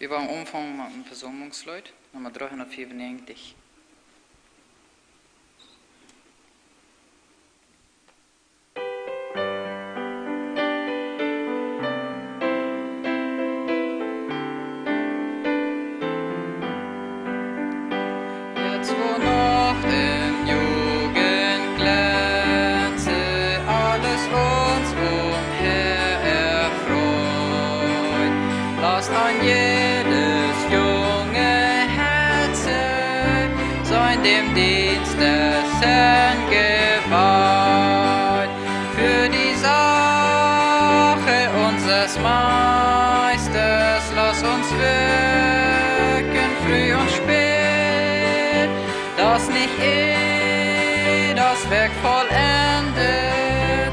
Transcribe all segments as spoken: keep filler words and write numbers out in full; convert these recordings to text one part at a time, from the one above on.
Wie woaren aunfangen met een Vesaumlungsleet, Numma dreehundatfiefunneajentich. Jetzt, wo noch im Jugend glänze, alles uns umher erfreut. Lasst ein jedes junge Herz sein dem Dienst des Herrn geweiht. Für die Sache unseres Meisters lass uns wirken, früh und spät, dass nicht, eh das Werk vollendet,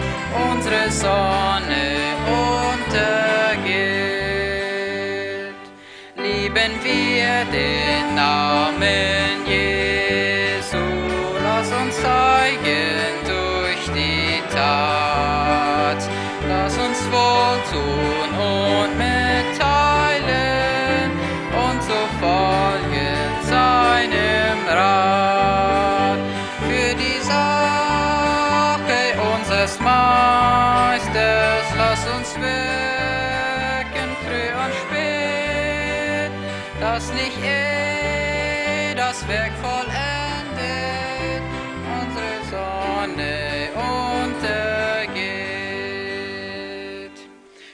unsere Sonne untergeht. Lieben wir den Namen Jesu, lass uns zeigen durch die Tat. Lass uns wohltun und mitteilen und so folgen seinem Rat. Für die Sache unseres Meisters lass uns wirken, früh und spät, dass nicht, eh das Werk vollendet, unsere Sonne untergeht.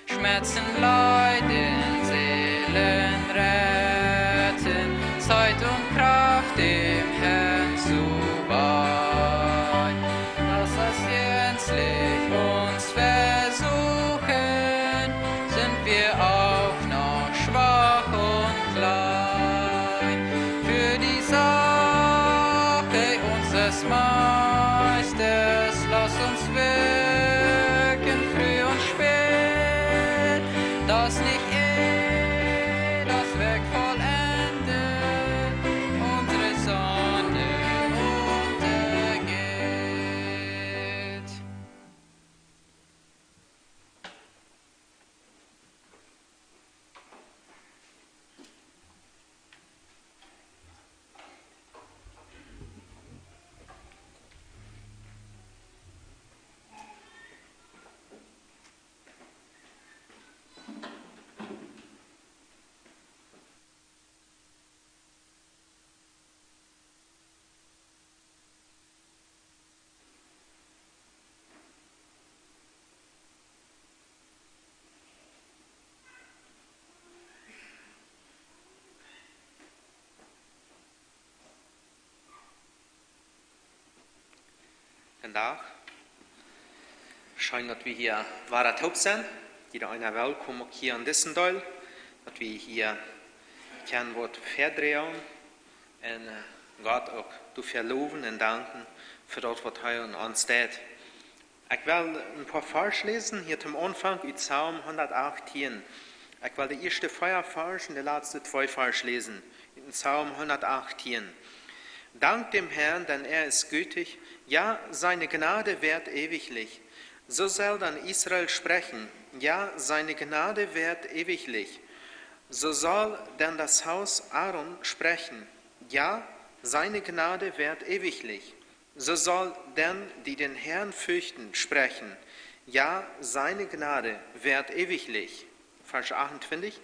Schmerzen, Leiden, Seelen retten, Zeit und Kraft dem Herrn zu weihen. Dass das gänzlich uns versuchen, sind wir auch noch schwach und klein. Für die Sache unseres Meisters lass uns wirken, früh und spät, dass nicht, eh das Werk vollendet, unsere Sonne untergeht. Guten Dach. Scheen, daut wie hia wada toop sent. Jieda eena welkom uk hia aun disen Deel, daut wie hia kjennen waut väadroagen un, eh, Gott uk doafäa lowen un danken fa daut, waut hee aun ons deit. Ekj well een poa Varsch läsen, hia toom Aunfank ut Psalm hundatachtieen. Ekj well de ieeschte vea Varsch un de latste twee Varsch läsen, ut Psalm hundatachtieen. Dank dem Herrn, denn er ist gütig, ja, seine Gnade währt ewiglich. So soll dann Israel sprechen, ja, seine Gnade währt ewiglich. So soll denn das Haus Aaron sprechen, ja, seine Gnade währt ewiglich. So soll denn die den Herrn fürchten sprechen, ja, seine Gnade währt ewiglich. Varsch achtuntwintich.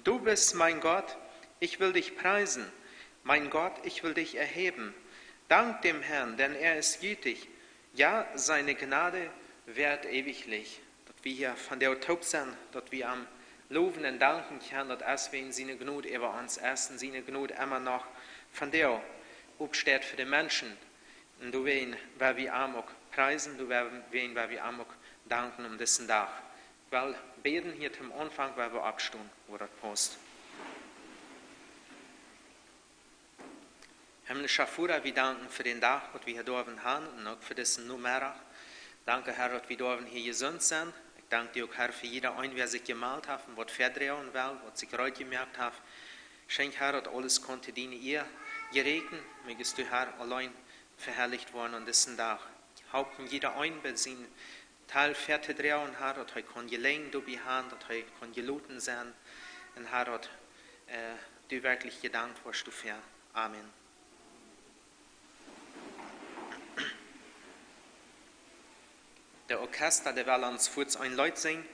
Du bist mein Gott, ich will dich preisen. Mein Gott, ich will dich erheben. Dank dem Herrn, denn er ist gütig. Ja, seine Gnade währt ewiglich. Daut wie hia vondoag toop sent, daut wie am lowen un danken kjennen, daut es wäajen siene Jnod äwa ons es un siene Jnod emma noch vondoag oppsteit fa de Menschen. Un doawäajen well wie am uk preisen, doawäajen well wie am uk danken om disen Dach. Ekj well bäden hia toom Aunfank, well wie oppstonen, wua daut pausst. Himmlischa Voda, wie danken fa dän Dach, waut wie hia derwen haben un uk fa disen Nomeddach. Danke, Herr, daut wie derwen hia jesunt sent. Ekj dank die uk, Herr, fa jieda een, wäa sikj jemeldt haft un waut väadroagen well, waut sikj reed jemoakt haft. Schenkj, Herr, daut aules kunn to diene Ea jeräten. Muchst du, Herr, auleen veharlicht woaren aun disen Dach. Halp jieda een bie sien Deel väatodroagen, Herr, daut hee kunn Jeläajenheit doabie haben, daut hee kunn jeloten sennen. Un Herr, daut äh, du werkjlich jedankt woascht doafäa. Amen. De Orchester, dee well ons fuaz een Leet sinjen.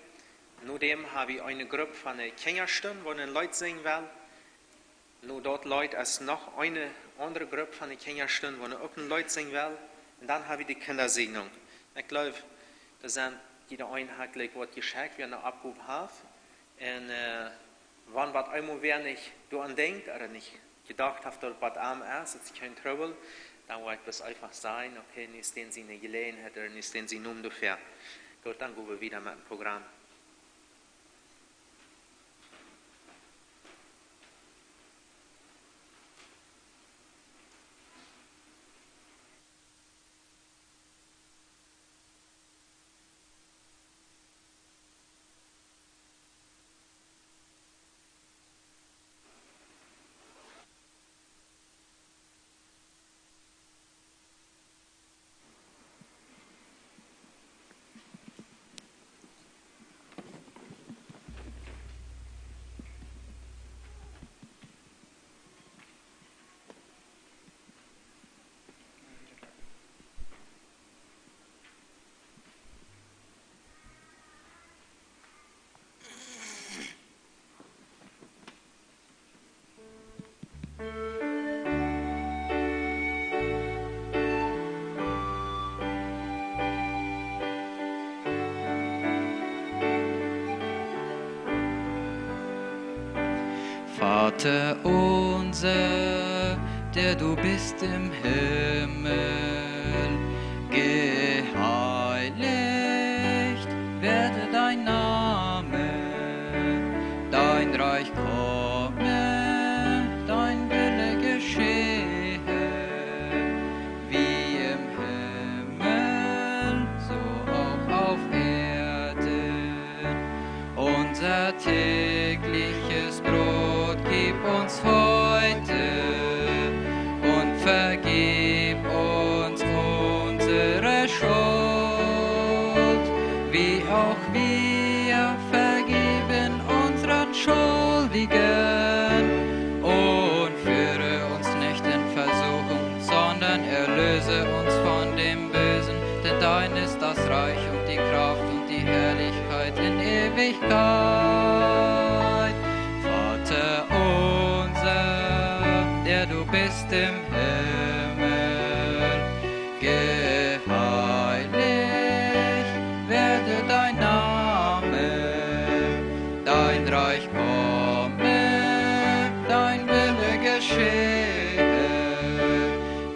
Nodäm ha wie eene Grupp von de Kjinjastund, waut een Leet sinjen well. No daut Leet es noch eene aundre Grupp von de Kjinjastund, waut uk een Leet sinjen well. Un dan ha wie de Kjinjasegnunk. Ekj jleew, doa sent jieda een haft waut jeschekjt, wäa eene Oppgow haft. Un, äh, wan waut eemol wäa nich doaraun denkjt, ooda nich jedocht haft, daut waut aun es, daut es kjeen Trubbel, dan woa ekj bloos eefach sajen, okay, nu es dee siene Jeläajenheit, ooda nu es dee sien Nomen doafäa. Goot, dan go wie wieda met daut Program. Vater unser, der du bist im Himmel, geheiligt werde dein Name, dein Reich komme, dein Wille geschehe, wie im Himmel, so auch auf Erden. Unser tägliches Brot gib uns heute und vergib uns unsere Schuld, wie auch wir vergeben unseren Schuldigen. Und führe uns nicht in Versuchung, sondern erlöse uns von dem Bösen. Denn dein ist das Reich und die Kraft und die Herrlichkeit in Ewigkeit. Vater unser, der du bist im Himmel, geheiligt werde dein Name, dein Reich komme, dein Wille geschehe,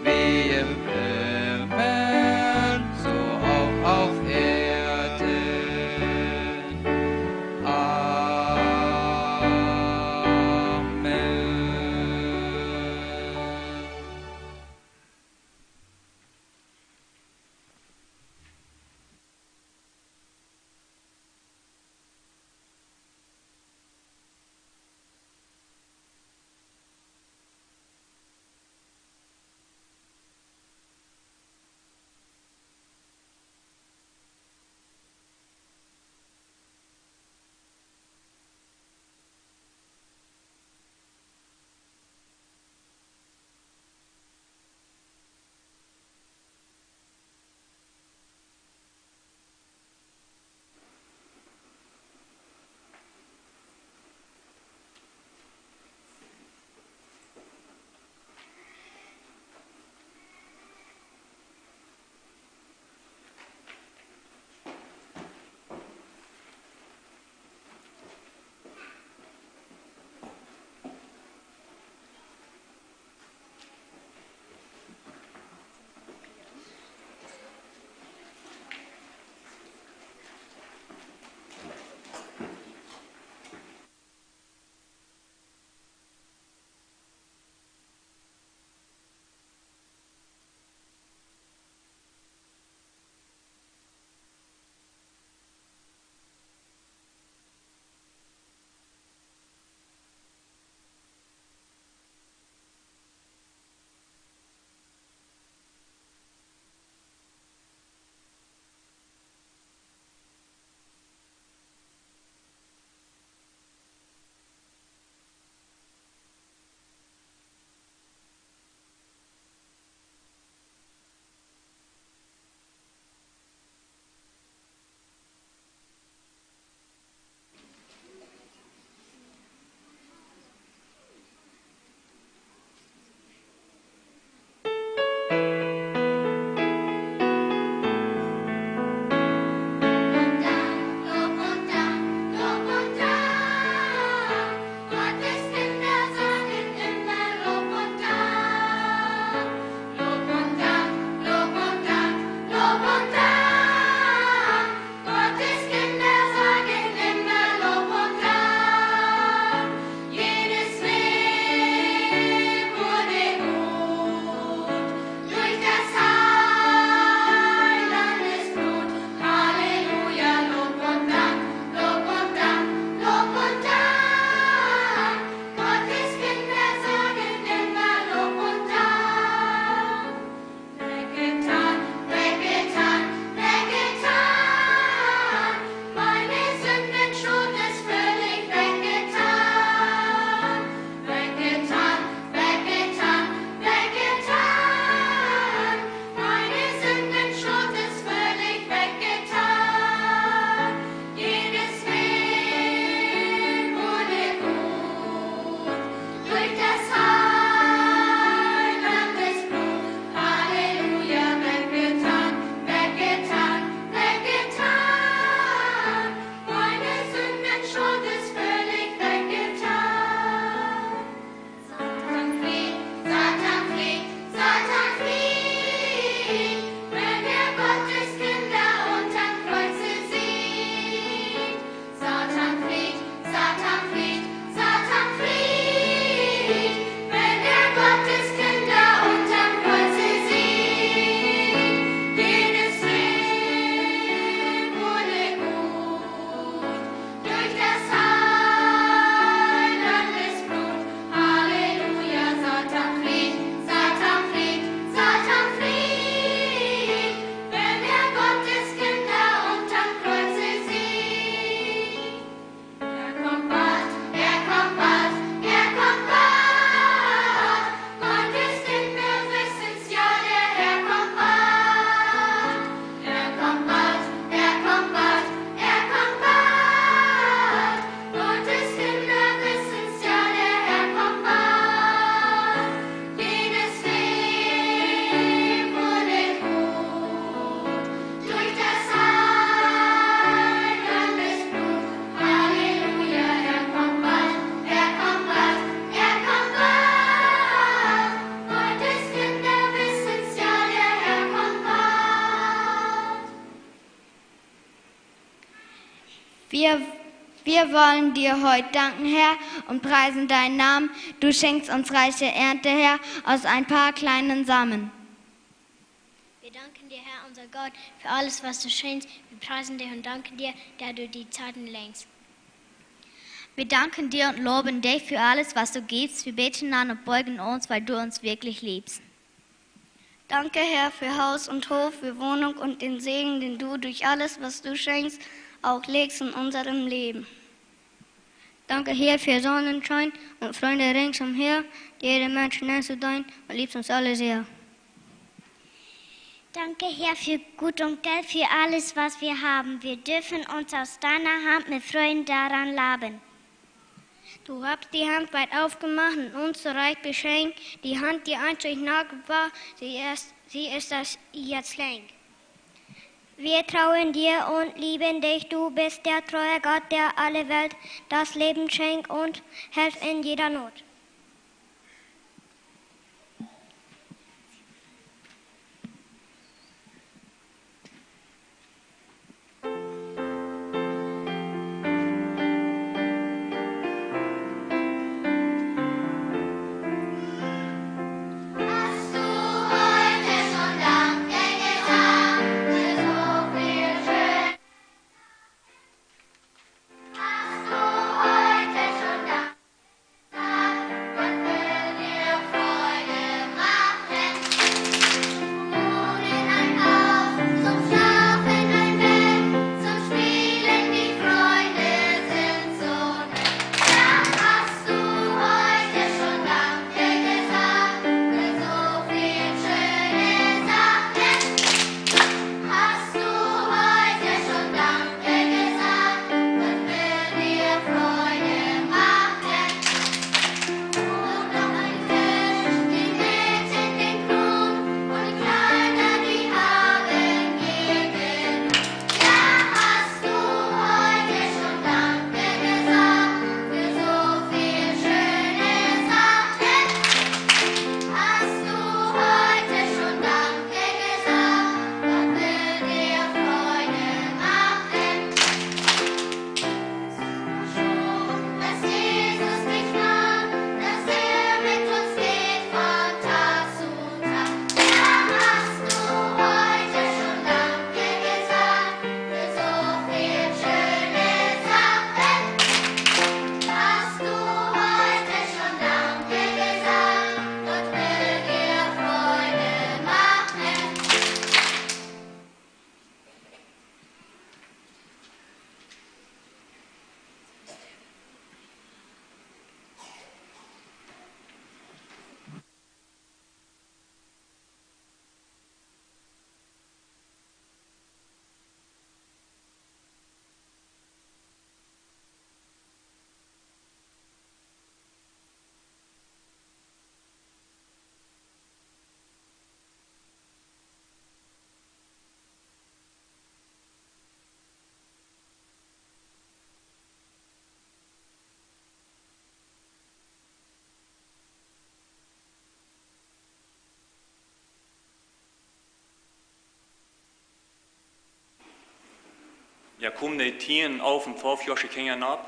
wie im Himmel, so auch auf Erden. Amen. Wir, wir wollen dir heute danken, Herr, und preisen deinen Namen. Du schenkst uns reiche Ernte, Herr, aus ein paar kleinen Samen. Wir danken dir, Herr, unser Gott, für alles, was du schenkst. Wir preisen dich und danken dir, dass du die Zeiten lenkst. Wir danken dir und loben dich für alles, was du gibst. Wir beten an und beugen uns, weil du uns wirklich liebst. Danke, Herr, für Haus und Hof, für Wohnung und den Segen, den du durch alles, was du schenkst, auch legst in unserem Leben. Danke, Herr, für Sonnenschein und Freunde ringsumher, die jeden Menschen nennst du dein und liebst uns alle sehr. Danke, Herr, für Gut und Geld, für alles, was wir haben. Wir dürfen uns aus deiner Hand mit Freuden daran laben. Du hast die Hand weit aufgemacht und uns so reich beschenkt. Die Hand, die einzig nackt war, sie ist, sie ist das jetzt lenk. Wir trauen dir und lieben dich. Du bist der treue Gott, der alle Welt das Leben schenkt und hilft in jeder Not. Hast du heute schon Danke gesagt? Gott will dir Freude machen. Und noch ein Fisch, die Mädchen den Krug und Kleider, die haben jeden. Ja, hast du heute schon Danke gesagt für so viel schöne Sachen? Hast du heute schon Danke gesagt? Gott will dir Freude machen. Schon, dass Jesus dich mag, dass er mit uns geht von Tag zu Tag. Ja, hast du heute schon Danke gesagt für so viel schöne Sachen? Hast du heute schon Danke gesagt? Gott will dir Freude machen. Jo, komen de tieen, alf un twalf joasche Kjinja nopp.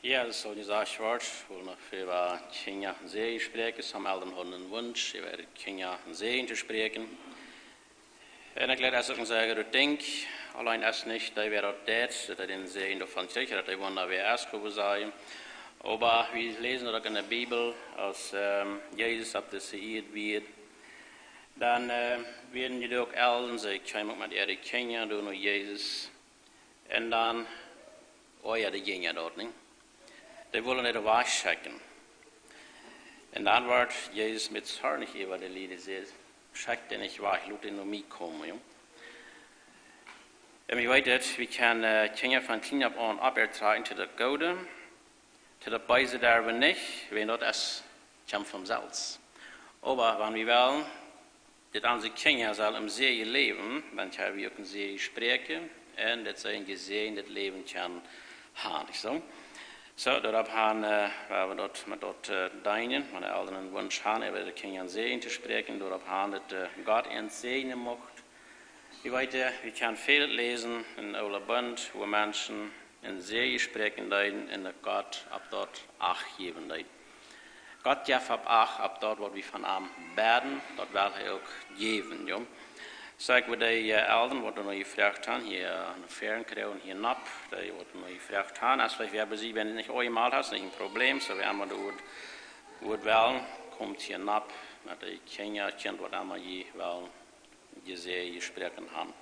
Jo, daut es soo, dee sajcht Wort, woo noch väl äwa Kjinja un Säajen spräakjen, soo haben Elren hauden een Wunsch, äwa äare Kjinja un Säajen to spräakjen. Un ekj jleew, daut es uk een sea goodet Dinkj, auleen es nich dee, wäa daut deit, daut hee dän Säajen doavon kjricht, daut hee wunda wäa es, woo wie sajen. Oba wie läsen daut uk enne Bibel, aus, ähm, Jesus opp dise Ieed wia, dan, äh, wieren dee uk Elren, see kjeemen uk met äare Kjinja doa no Jesus. Un dan, oh jo, de Jinja doa, nich? Dee wullen an wajchschekjen. Un dan wort Jesus met zornich äwa de Lied, säd: "Schekjt dee nich wajch, lot dee no mie komen, jo." Un wie weeten daut, wie kjennen, äh, Kjinja von kjlien opp aun opptrakjen to daut Goode, to daut Beese derwen nich, wiels daut es, kjemt von selfst. Oba wan wie wellen, daut onse Kjinja sellen em Säajen läwen, dan kjenn wie uk em Säajen spräakjen un daut see een jesäajendet Läwen kjennen haben, nich soo? Soo, doaropp han, äh, wie daut met daut, äh, deenen, miene Elren een Wunsch han, äwa de Kjinja een Säajen to spräakjen, doaropp han daut, äh, Gott an säajnen mucht. Wie weeten, wie kjennen väl läsen em Oolen Bunt, woo Menschen een Säajen spräakjen deeden un daut Gott opp daut acht jäwen deed. Gott jeft opp acht opp daut, waut wie von am bäden, daut well hee uk jäwen, jo. Saj ekj, woo dee, äh, Elren, waut doa noch jefroacht han, hia, äh, aune Fäaren kjrieen, hia nopp, dee waut doa noch jefroacht han, aus veleicht wäa bie sie, wan du nich aul jemoakt hast, nich een Problem, soo wäa emma doa woat, woat wellen, komt hia nopp, met de Kjinja, Kjint, waut emma jie wellen, jie säajen, jie spräakjen han.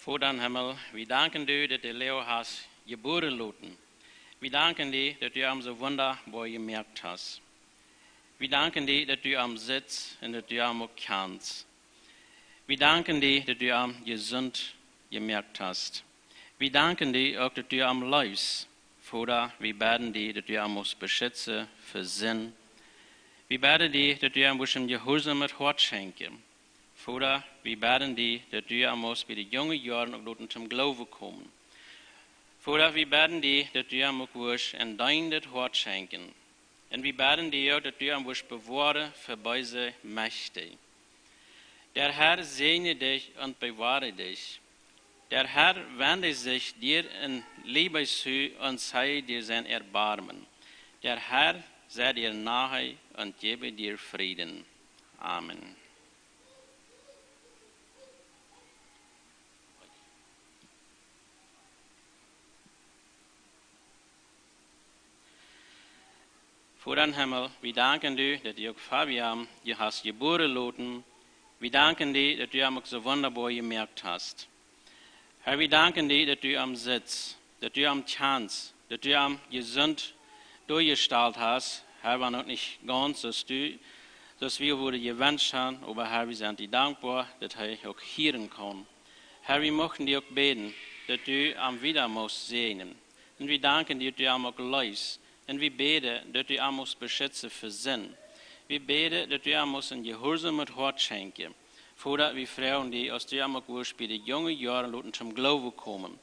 Voda em Himmel, wie danken die, daut du Leo hast jebuaren loten. Wie danken die, daut du am soo wundaboa jemoakt hast. Wie danken die, daut du am sitst un daut du am uk kjanst. Wie danken die, daut du am jesunt jemoakt hast. Wie danken die uk, daut du am leefst. Voda, wie bäden die, daut du am muchst beschitzen fa Sind. Wie bäden die, daut du am wurscht een jehuarsomet Hoat schenkjen. Voda, wie bäden die, daut du am muchst bie de junge Joaren uk loten toom Gloowen komen. Voda, wie bäden die, daut du am uk wurscht een deenendet Hoat schenkjen. Un wie bäden die uk, daut du am wurscht bewoaren fa beese Mächte. Der Herr säaje dich und bewahre dich. Der Herr wende sich dir in Liebe zu und zeige dir sein Erbarmen. Der Herr sei dir nahe und gebe dir Frieden. Amen. Voda em Himmel, wie danken die, daut du uk Fabian, du hast jebuaren loten. Wie danken die, daut du am uk soo wundaboa jemoakt hast. Herr, wie danken die, daut du am sitst, daut du am kjanst, daut du am jesunt doajestalt hast. Herr, wan uk nich gaunz soo aus du, soo aus wie wudden jewenscht han, oba Herr, wie sent die dankboa, daut hee uk hieren kaun. Herr, wie muchten die uk bäden, daut du am wada muchst säajnen. Un wie danken die, daut du am uk leefst. Un wie bäden, daut du am muchst beschitzen fa Sind. Wie bäden, daut du am muchst een jehuarsomet Hoat schenkjen. Voda, wie froagen die, aus du am uk wurscht bie de junge Joaren loten toom Gloowen komen.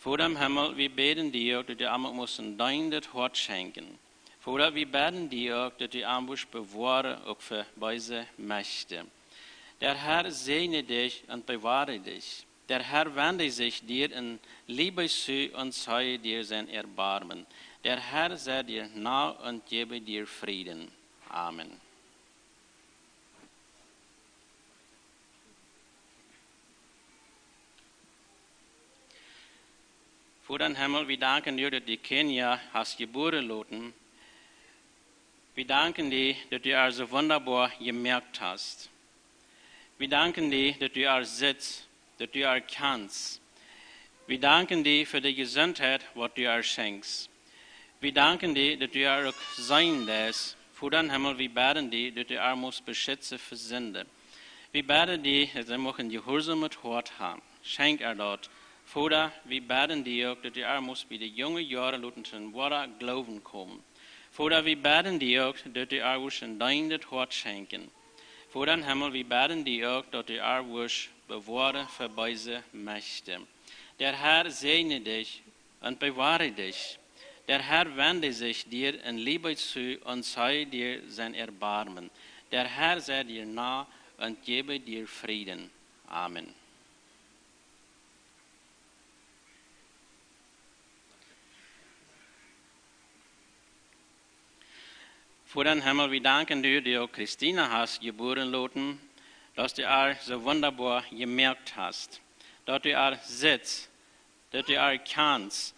Voda em Himmel, wie bäden die uk, daut du am uk muchst een deenendet Hoat schenkjen. Voda, wie bäden die uk, daut du am wurscht bewoaren uk fa beese Mächte. Der Herr säaje dich und bewahre dich. Der Herr wende sich dir in Liebe zu und zeige dir sein Erbarmen. Der Herr sei dir nahe und gebe dir Frieden. Amen. Voda em Himmel, wie danken die, daut du Kenia hast jebuaren loten. Wie danken die, daut du ar soo wundaboa jemoakt hast. Wie danken die, daut du ar sitst, daut du ar kjanst. Wie danken die fa de Jesuntheit, waut du ar schenkjst. Wie danken die, daut du ar uk seenen deist. Voda em Himmel, wie bäden die, daut du ar must beschitzen fa Sind. Wie bäden die, daut see mucht een jehuarsomet Hoat haben. Schenkj ar daut. Voda, wie bäden die uk, daut du ar must bie de junge Joaren loten toom woaren Gloowen komen. Voda, wie bäden die uk, daut du ar wurscht een deenendet Hoat schenkjen. Voda em Himmel, wie bäden die uk, daut du ar wurscht bewoaren fa beese Mächte. Der Herr säaje die un bewahre die. Der Herr wende sich dir in Liebe zu und zeige dir sein Erbarmen. Der Herr sei dir nahe und gebe dir Frieden. Amen. Voda em Himmel, wie danken die, daut du Christina hast jebuaren loten, daut du ar soo wundaboa jemoakt hast, daut du ar sitst, daut du ar kjanst.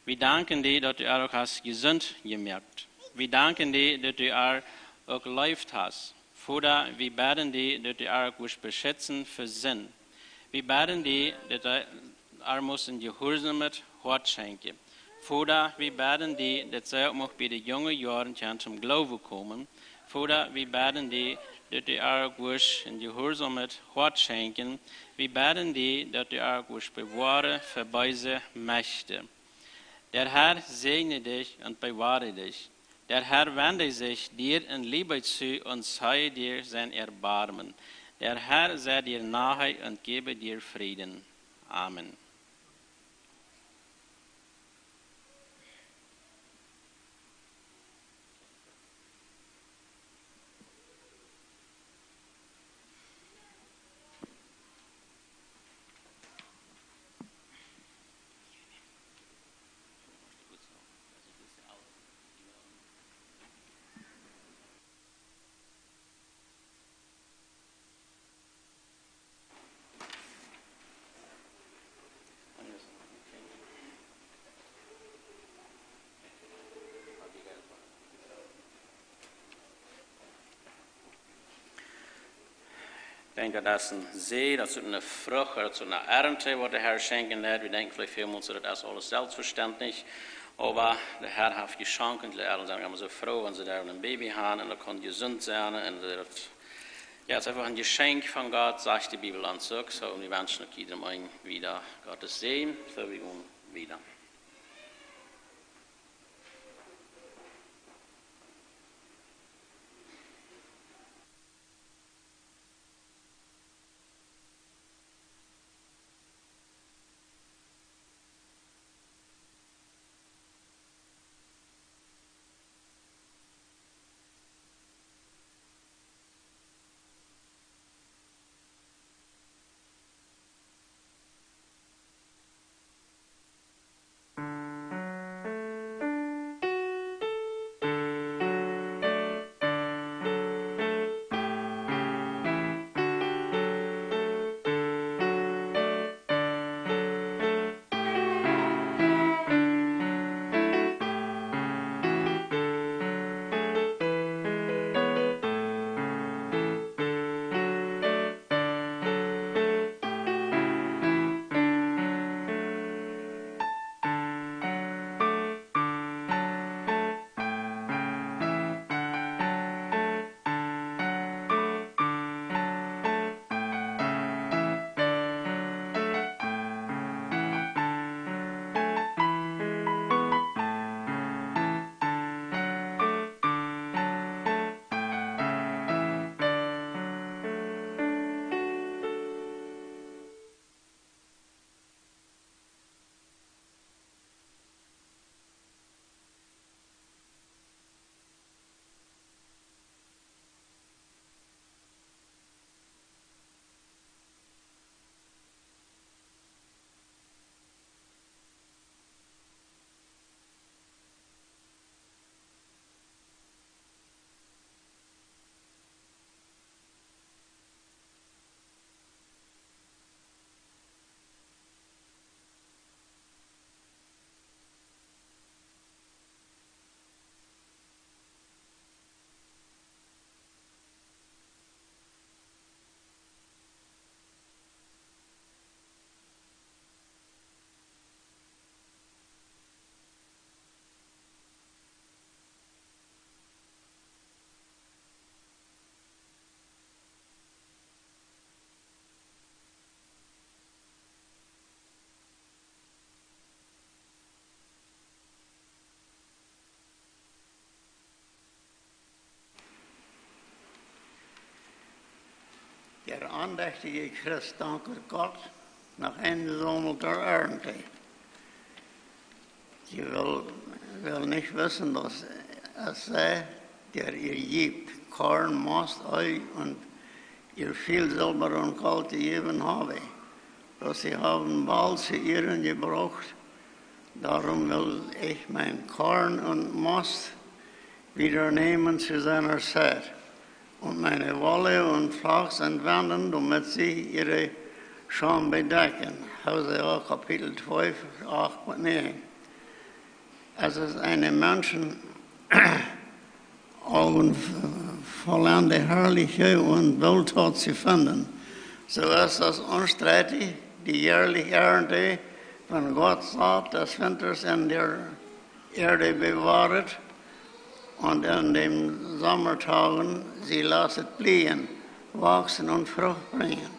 Wie danken die, daut du ar uk hast jesunt jemoakt. Wie danken die, daut du ar uk leeft hast. Voda, wie bäden die, daut du ar uk wurscht beschitzen fa Sind. Wie bäden die, daut du ar must een jehuarsomet Hoat schenkjen. Voda, wie bäden die, daut see uk mucht bie de junge Joaren kjennen toom Gloowen komen. Voda, wie bäden die, daut du ar uk wurscht een jehuarsomet Hoat schenkjen. Wie bäden die, daut du ar uk wurscht bewoaren fa beese Mächte. Der Herr säaje die un bewahre die. Der Herr wende sich dir in Liebe zu und zeige dir sein Erbarmen. Der Herr sei dir nahe und gebe dir Frieden. Amen. Ekj denkj, daut es een Säajen, daut es eene Frucht, daut es eene Ernt, waut de Herr schenkjen deit. Wie denkjen veleicht välmols, daut es aules selfstvestendlich. Oba de Herr haft jeschonken, de Elren sent emma soo froo, wan see doa een Baby haben un daut kaun jesunt sennen un daut Jo, daut es eefach een Jeschenkj von Gott, sajcht de Bibel ons uk. Soo, wie wenschen uk jiedem eenen wieda Gottes Säajen, soo wie gonen wieda. Der andächtige Christ danket Gott nach einer gesammelten Ernte. Sie will, will nicht wissen, dass es sei, der ihr gibt, Korn, Most, Heu und ihr viel Silber und Gold gegeben habe, dass sie haben bald zu ihren gebraucht. Darum will ich mein Korn und Most wieder nehmen zu seiner Zeit und meine Wolle und Flachs entwenden, damit sie ihre Scham bedecken. Hosea Kapitel zwei, Vers acht und neun. Es ist eine Menschen Augen vollende Herrliche und Wohltat zu finden. So ist das unstreitig, die jährliche Ernte, wenn Gott Saat des Winters in der Erde bewahret und in den Sommertagen sie lasset blühen, wachsen und Frucht bringen.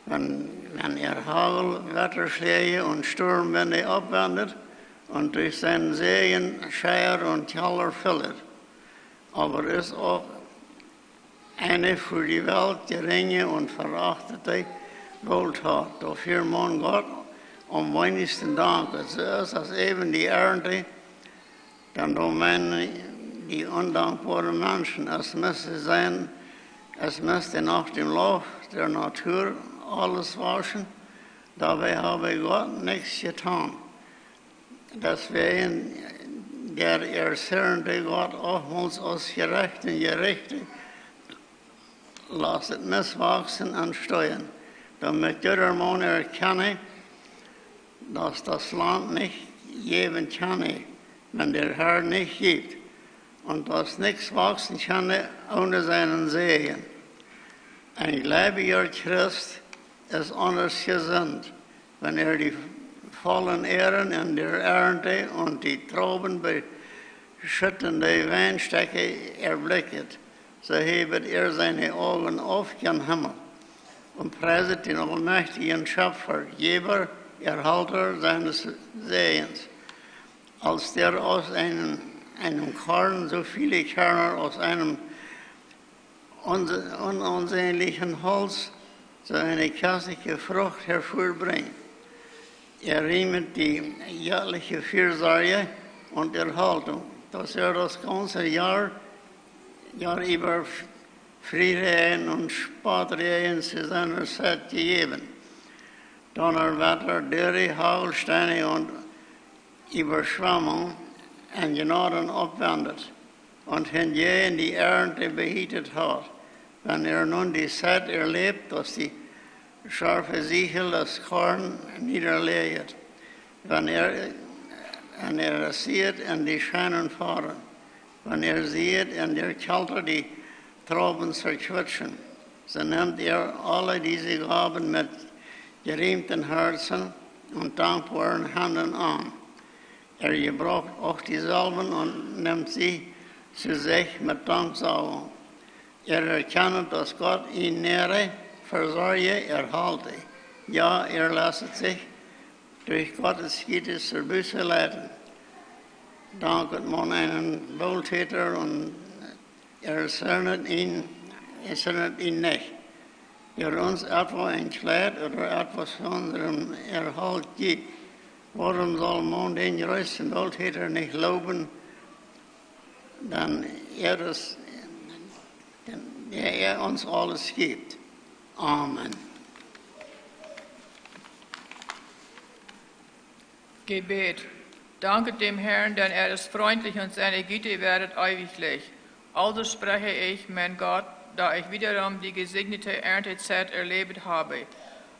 Wenn, wenn er Hagel, Wetterschläge und Sturmwinde abwendet und durch seinen Segen Scheier und Keller füllet. Aber ist auch eine für die Welt geringe und verachtete Wohltat. Dafür mahnt Gott am wenigsten Dank. So ist das eben die Ernte, denn da meinen die undankbaren Menschen, es müsste sein, es müsste nach dem Lauf der Natur alles wachsen, dabei habe Gott nichts getan. Deswegen der erzürnte Gott oftmals aus gerechten Gerichten lasset Mist wachsen und streuen, damit jedermann erkenne, dass das Land nicht geben könne, wenn der Herr nicht gibt, und dass nichts wachsen könne ohne seinen Segen. Ein gläubiger Christ ist anders gesinnt, wenn er die vollen Ähren in der Ernte und die Trauben beschüttende Weinstöcke erblicket, so hebet er seine Augen auf gen Himmel und preiset den allmächtigen Schöpfer, Geber, Erhalter seines Segens, als der aus einem, einem Korn so viele Körner aus einem unse-, unansehnlichen Holz so eine köstliche Frucht hervorbringt. Er riemet die göttliche Fürsorge und Erhaltung, dass er das ganze Jahr, Jahr über Frieden und Spottfrieden zu seiner Zeit gegeben. Donnerwetter, Dürre, Hagelsteine und Überschwemmung in Gnaden abwendet und hingegen die Ernte behütet hat, wenn er nun die Zeit erlebt, dass die scharfe Sichel das Korn niederleget, wenn er, wenn er es sieht in die scheinen Farben, wenn er sieht in der Kälte die Trauben zerquitschen, so nimmt er alle diese Gaben mit gerühmtem Herzen und dankbaren Händen an. Er gebraucht auch dieselben und nimmt sie zu sich mit Danksagung. Er erkennt, dass Gott ihn nähre, versorge, erhalte. Ja, er lässt sich durch Gottes Güte zur Buße leiten. Danket man einen Wohltäter und er zürnet ihn, er zürnet ihn nicht, der uns etwa ein Kleid oder etwas von unserem Erhalt gibt. Warum soll man den größten Wohltäter nicht loben, denn er ist, denn er, er uns alles gibt? Amen. Gebet. Danket dem Herrn, denn er ist freundlich und seine Güte währet ewiglich. Also spreche ich, mein Gott, da ich wiederum die gesegnete Erntezeit erlebt habe.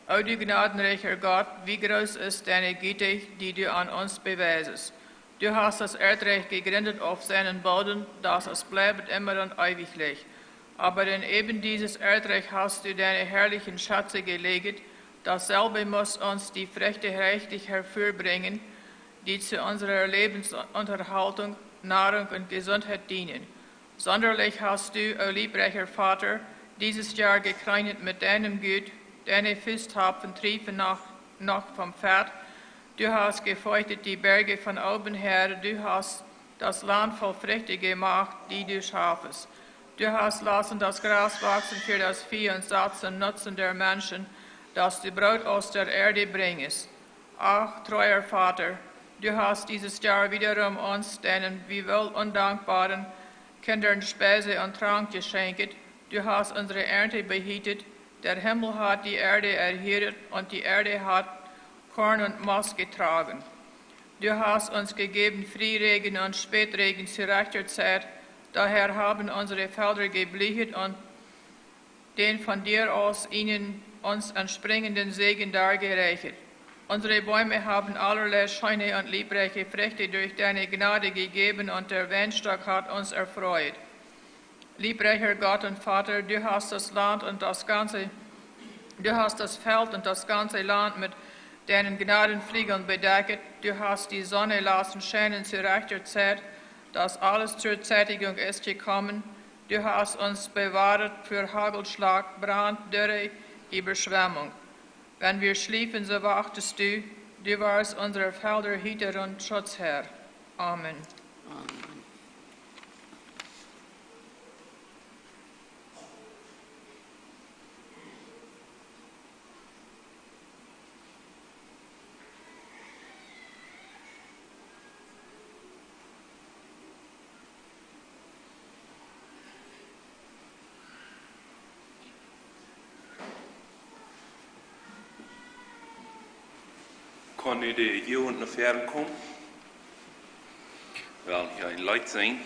O du gnadenreicher Gott, wie groß ist deine Güte, die du an uns beweisest. Du hast das Erdreich gegründet auf seinen Boden, dass es bleibt immer und ewiglich. Aber in eben dieses Erdreich hast du deine herrlichen Schätze gelegt. Dasselbe muss uns die Früchte reichlich hervorbringen, die zu unserer Lebensunterhaltung, Nahrung und Gesundheit dienen. Sonderlich hast du, o liebreicher Vater, dieses Jahr gekrönt mit deinem Gut, deine Fußtapfen triefen noch, noch vom Fett. Du hast gefeuchtet die Berge von oben her, du hast das Land voll Früchte gemacht, die du schaffest. Du hast lassen das Gras wachsen für das Vieh und satt zum Nutzen der Menschen, dass du Brot aus der Erde bringest. Ach, treuer Vater, du hast dieses Jahr wiederum uns, deinen wie wohl undankbaren Kindern, Speise und Trank geschenket. Du hast unsere Ernte behütet. Der Himmel hat die Erde erhöht und die Erde hat Korn und Most getragen. Du hast uns gegeben Frühregen und Spätregen zu rechter Zeit. Daher haben unsere Felder geblüht und den von dir aus ihnen uns entspringenden Segen dargereicht. Unsere Bäume haben allerlei schöne und liebreiche Früchte durch deine Gnade gegeben und der Weinstock hat uns erfreut. Liebreicher Gott und Vater, du hast das Land und das ganze, du hast das Feld und das ganze Land mit deinen Gnadenflügeln bedeckt. Du hast die Sonne lassen scheinen zu rechter Zeit, dass alles zur Zeitigung ist gekommen. Du hast uns bewahrt für Hagelschlag, Brand, Dürre, Überschwemmung. Wenn wir schliefen, so wachtest du. Du warst unser Felder Hüter und Schutzherr. Amen. Amen. Kaun nu de Jugend no väaren komen? Well, hia een Leet sinjen.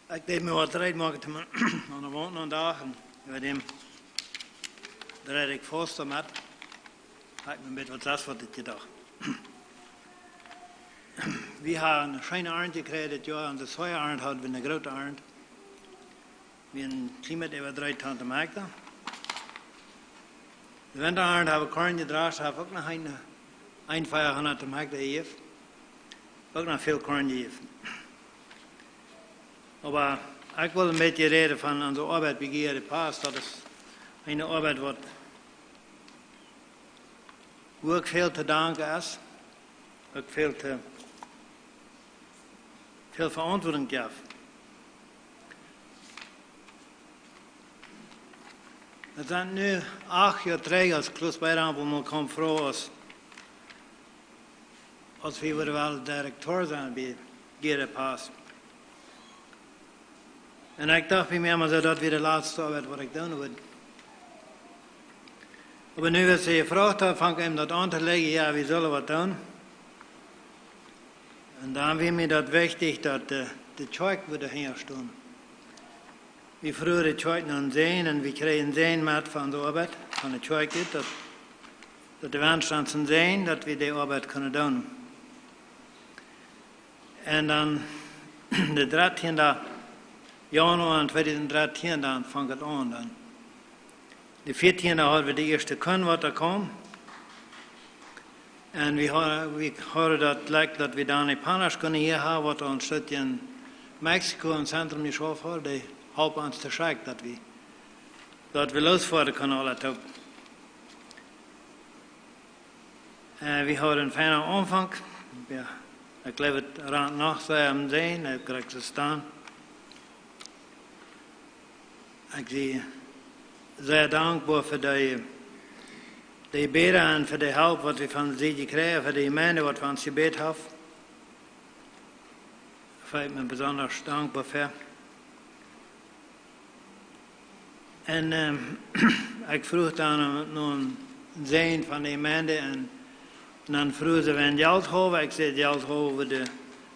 Ekj deed mie waut reed moaken aun de Waunt aun Dach un äwa däm dreid ekj faust doamet. Haud mie een bät waut sest waut ekj jedocht. Wie haben eene scheene Arnt jekjräajen dit Joa, aun de Soja-Arnt hauden wie eene groote Arnt. Wie haben een kjlien bät äwa dreetausent Hekta. De Winta-Arnt haben wie Korn jedroagen, haft uk noch een, een veahundat Hekta jejäft. Uk noch väl Korn jejäft. Oba ekj well een bät räden von onse Oabeit bie Guía de Paz. Daut es eene Oabeit waut, wua uk väl to danken es, uk väl to, väl Veauntwuatunk jeft. Daut sent nu acht Joa trigj, aus Klaus Beirang mol kaum froagen, aus, aus wie wudden wellen Direktor sennen bie Guía de Paz. Un ekj docht bie mie emma soo, daut wia de latste Oabeit waut ekj doonen wudd. Oba nu, aus hee jefroacht haft, funk ekj aun daut aun to läjen, jo, wie sellen waut doonen. Un dan wia mie daut wichtich, daut de, de Kjoakj wudd hinja stonen. Wie fruagen de Kjoakj no een Säajen un wie kjrieejen een Säajen met von de Oabeit, von de Kjoakj, daut, daut de Wensch aun een Säajen, daut wie dee Oabeit kunnen doonen. Un dan, de dartieende Januoa en tweedusent dartieen, dan funk et aun. Dan, de vieetieende hauden wie de ieeschte Kunst waut doa kaum. Un wie ha-, wie hauden daut Jlekj, daut wie dan een Spanisch kunnen hia haben, waut ons Stootje en Mexiko em Zentrum jeschauft haud, dee holp ons to schekjen, daut wie, daut wie losfoaren kunnen aule toop. Äh, wie hauden een feinen Aunfank. Jo, ekj jleew, et rant noch sea aum Säajen, ekj kjrieech et dan. Ekj sie sea dankboa fa dee, dee Bäda un fa dee Help, waut wie von see jekjräajen, fa dee Jemeent, waut fa ons jebät haft. Doa sie ekj mie besonda dankboa fa. Un, ähm, ekj fruach dan no een Säajen von de Jemeent un, un dan fruagen see, wan Jelt hauden. Ekj säd, Jelt hauden wie, äh,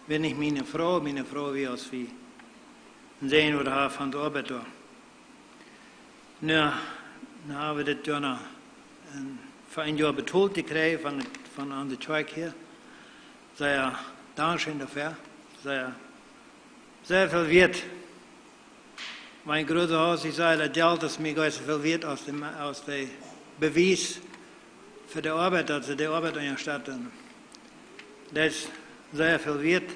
wia nich miene Froag, miene Froag wia, aus wie een Säajen wudden haben von de Oabeit doa. Nu, nu haben wie dit Joa noch een, fa een Joa betolt jekjräajen von, von aun de Kjoakj hia. Sea dankscheen doafäa. Sea, sea väl wieet. Mien Grootvaoda, hee säd, daut Jelt es mie nich soo väl wieet aus de, aus de Bewies fa de Oabeit, daut see de Oabeit unjastetten. Daut es sea väl wieet,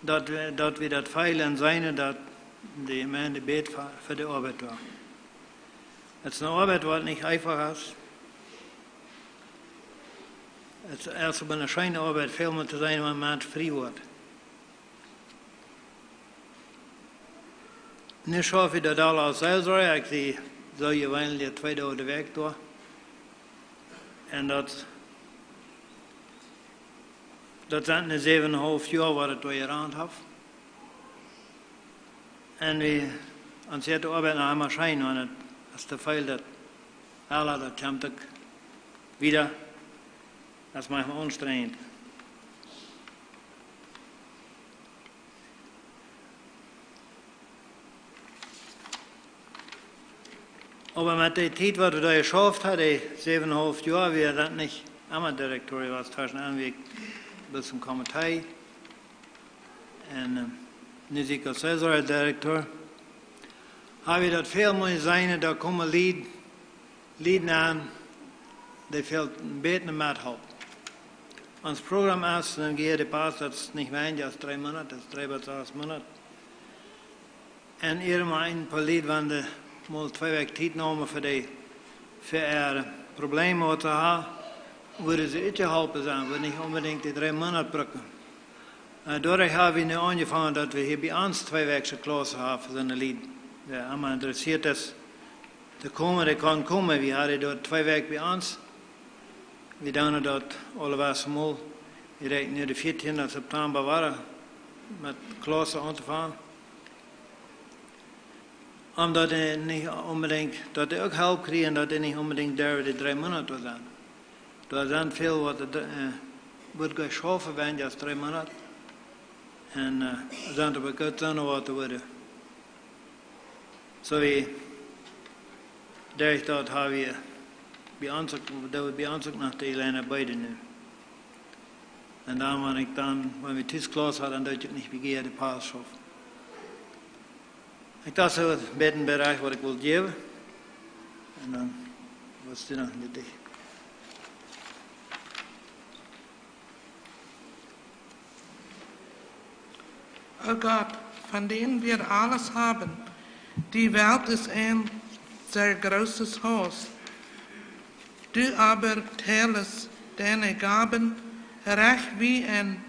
daut wie, daut wie daut feelen seenen, daut de Jemeent bät fa, fa de Oabeit doa. Et es eene Oabeit, waut nich eefach es. Et es oba eene scheene Oabeit, väl mol to seenen, wan eena frie woat. Nu schauf ekj doa aul aus Seelsorja, ekj sie soo jeweenlich twee Doag de Wäakj doa. Un daut, daut sent nu säwen un een haulf Joa, waut et doa jerant haft. Un wie, ons jeit de Oabeit noch emma scheen, wan et, aus de Fält, daut aula, daut kjemt uk wieda, daut es maunchmol aunstrenjent. Oba met de Tiet, waut wie doa jeschauft haben, de säwen un een haulf Joa, wie sent nich emma Direktor, wia tweschen aun, wia ekj bloos een Komitee. Un, äh, nu sie ekj aus Seelsorjedirektor. Hab ekj daut väl mol jeseenen, doa komen Lied, Lied aun, dee fält een bät Methulp. Ons Programm es, dan jeit de Paz, daut es nich weinja aus dree Moonat, daut es dree bat sas Moonat. Un irjentwua een poa Lied, wan dee mol twee Wäakj Tiet neemen fa dee, fa äare Probleme waut see haben, wudden see utjeholpen sennen, wudden nich onbedinjt dee dree Moonat brucken. Äh, doaderch haben wie nu aunjefongen, daut wie hia bie ons twee Wäakj Klaussen haben fa soone Lied. Wäa emma interessieet es to komen, dee kaun komen. Wie haben doa twee Wäakj bie ons. Wie doonen daut aule Wäakj mol. Wie rieekjen nu dän vieetieenden September wada met Klaussen auntofangen. Om daut dee nich onbedinjt, daut dee uk Help kjrieen, daut dee nich onbedinjt derwen dee dree Moonat doa sennen. Doa sent väl waut, äh, woat jeschauft weinja aus dree Moonat. Un, eh, sent opp Gott sennen Wort worden. Soo wie, doa daut ha wie bie ons uk, daut wie bie ons uk noch de Elena beide nu. Un dan, wan ekj dan, wan wie tus Klauss hauden, dan deed ekj nich bie de Paus schaufen. Ekj daut soo een bät Bereich waut ekj wull jäwen. Un dan, waut es noch nich? O Gott, von dem wir alles haben, die Welt ist ein sehr großes Haus. Du aber teilest deine Gaben recht wie ein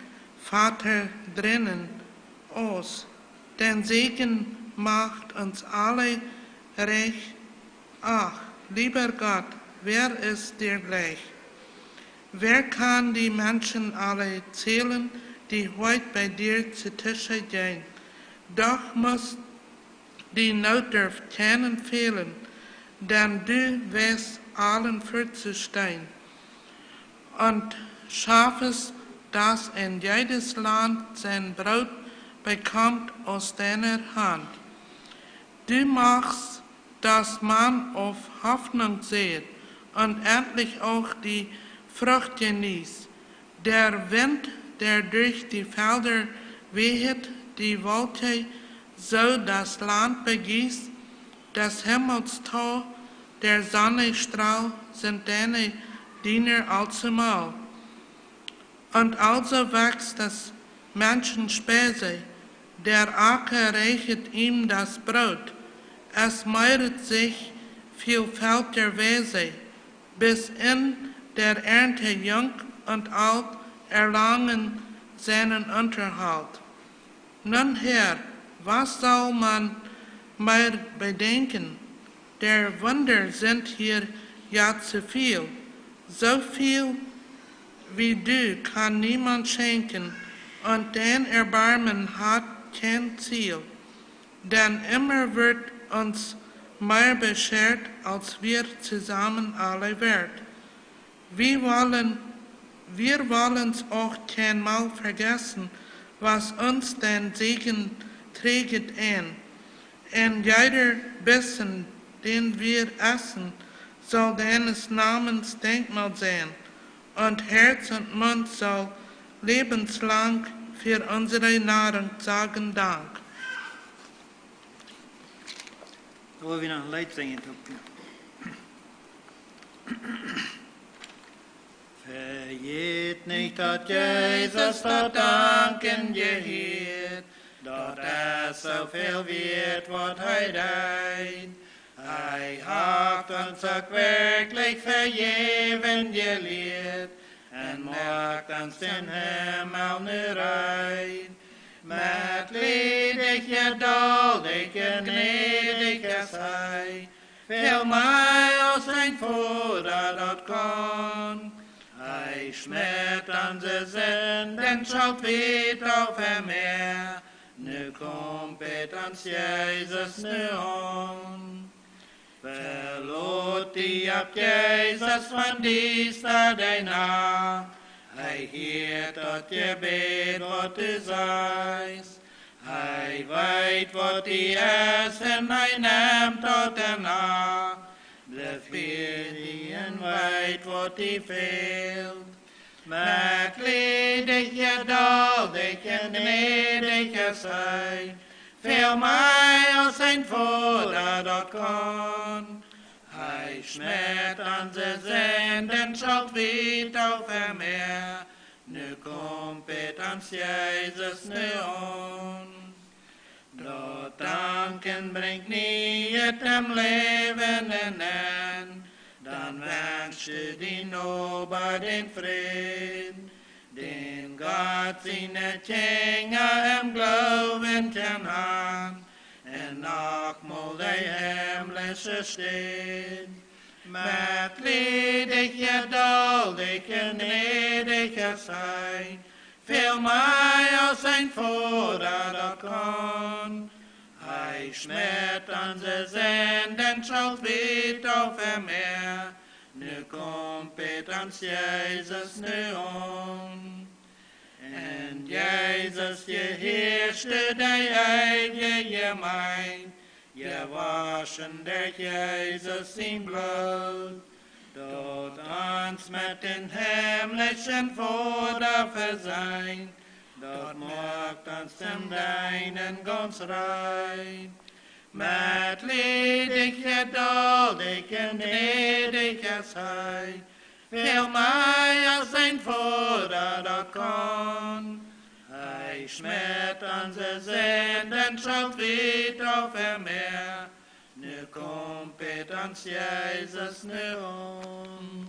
Vater drinnen aus. Dein Segen macht uns alle reich. Ach, lieber Gott, wer ist dir gleich? Wer kann die Menschen alle zählen, die heute bei dir zu Tische gehen? Doch muss die Notdürftigen fehlen, denn du weißt allen vorzustehen. Und schaffest, dass ein jedes Land sein Brot bekommt aus deiner Hand. Du machst, dass man auf Hoffnung sät und endlich auch die Frucht genießt. Der Wind, der durch die Felder weht, die Wolke, so das Land begießt, des Himmels Tau, der Sonne Strahl sind deine Diener allzumal. Und also wächst des Menschen Speise, der Acker reichet ihm das Brot. Es mehret sich vielfältigerweise, bis in der Ernte Jung und Alt erlangen seinen Unterhalt. Nun, Herr, was soll man mehr bedenken? Der Wunder sind hier ja zu viel. So viel wie du kann niemand schenken, und dein Erbarmen hat kein Ziel. Denn immer wird uns mehr beschert, als wir zusammen alle wert. Wir wollen, wir wollen's auch keinmal vergessen, was uns den Segen träget ein. Ein jeder Bissen, den wir essen, soll deines Namens Denkmal sein, und Herz und Mund soll lebenslang für unsere Nahrung sagen Dank. Doa woa wie noch een Leet sinjen. Vejät nich, daut Jesus daut Danken jehieet, daut es soo väl wieet, waut hee deed. Hee haft ons uk werkjlich vejäwen jelieet un moakt ons dän Himmel nu reed. Metliedich, jeduldich un jnädich es hee, väl mea aus een Voda daut kaun. Hee schmitt onse Sinden, schult wiet äwa mea. Nu kummt bät ons Jesus nu aun. Velot die opp Jesus, von diesta dee Nacht. Hee hieet daut Jebäd, waut du sajchst. Hee weet, waut die es, un hee nemt daut en Acht. Blift bie die un weet, waut die fält. Metliedich, jeduldich un jnädich es hee, väl mea aus een Voda daut kaun. Hee schmitt onse Sinden, schult wiet äwa mea. Nu kummt bät ons Jesus nu aun. Daut Danken brinjt Nieet em Läwen en Enn. Dan wenschst du dien Noba dän Fräd, dän Gott siene Kjinja em Gloowen kjennen han, un noch mol de himlische Städ. Metliedich, jeduldich un jnädich es hee, väl mea aus een Voda daut kaun. Hee schmitt onse Sinden, schult wiet äwa mea. Nu kummt bät ons Jesus nu aun. En Jesus jehieet de eewje Jemeent, jewoschen derch Jesus sien Bloot, daut ons met dän himlischen Voda vesient, daut moakt ons toom Deenen gaunz rein. Metliedich, jeduldich un gnädich es hee, väl mea aus een Voda daut kaun. Hee schmäat onse Sinden, schult wiet opp äa Mäa. Nu kjemt ons Jesus nu aun.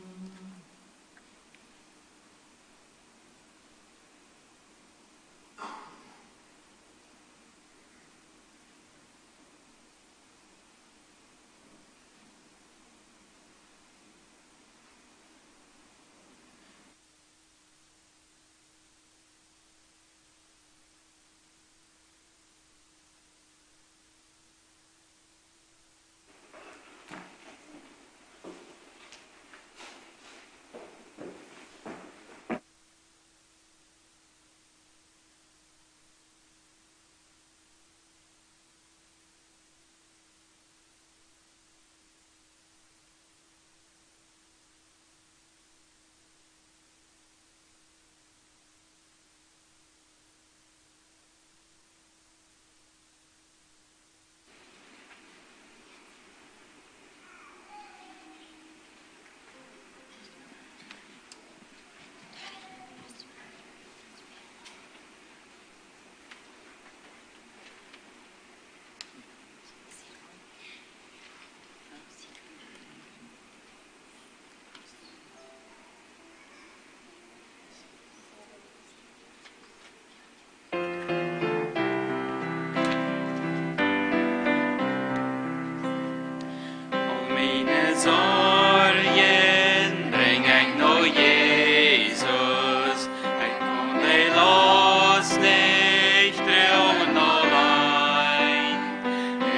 Aul miene Sorjen brinj ekj no Jesus, ekj kaun dee Laust nich droagen auleen.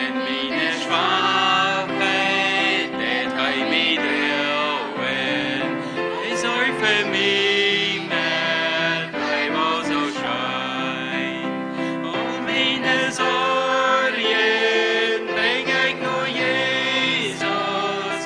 En miene Schwakheit deit hee mie droagen, hee sorcht fa mie met Leew soo scheen. Aul miene Sorjen brinj ekj no Jesus,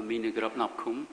Miene Grupp nopp komen.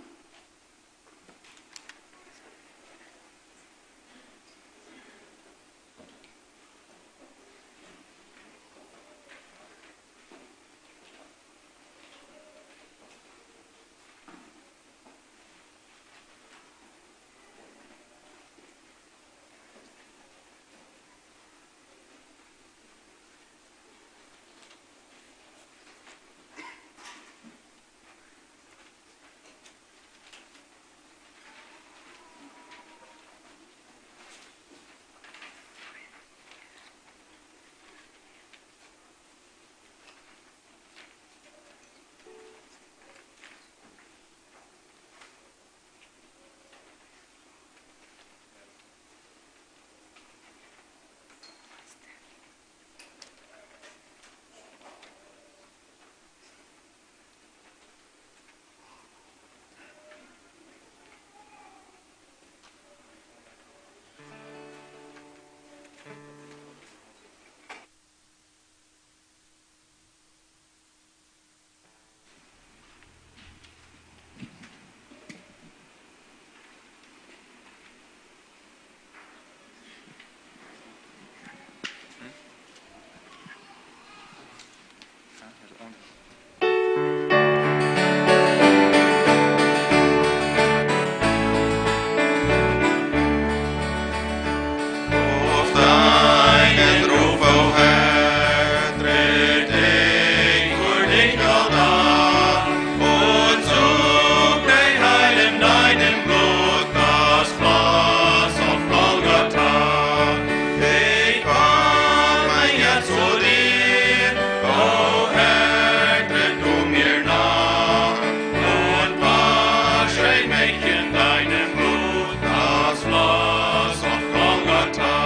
Ich komme jetzt zu dir, o Herr, tritt du mir nah und wasche mich in deinem Blut, das floss auf Golgatha.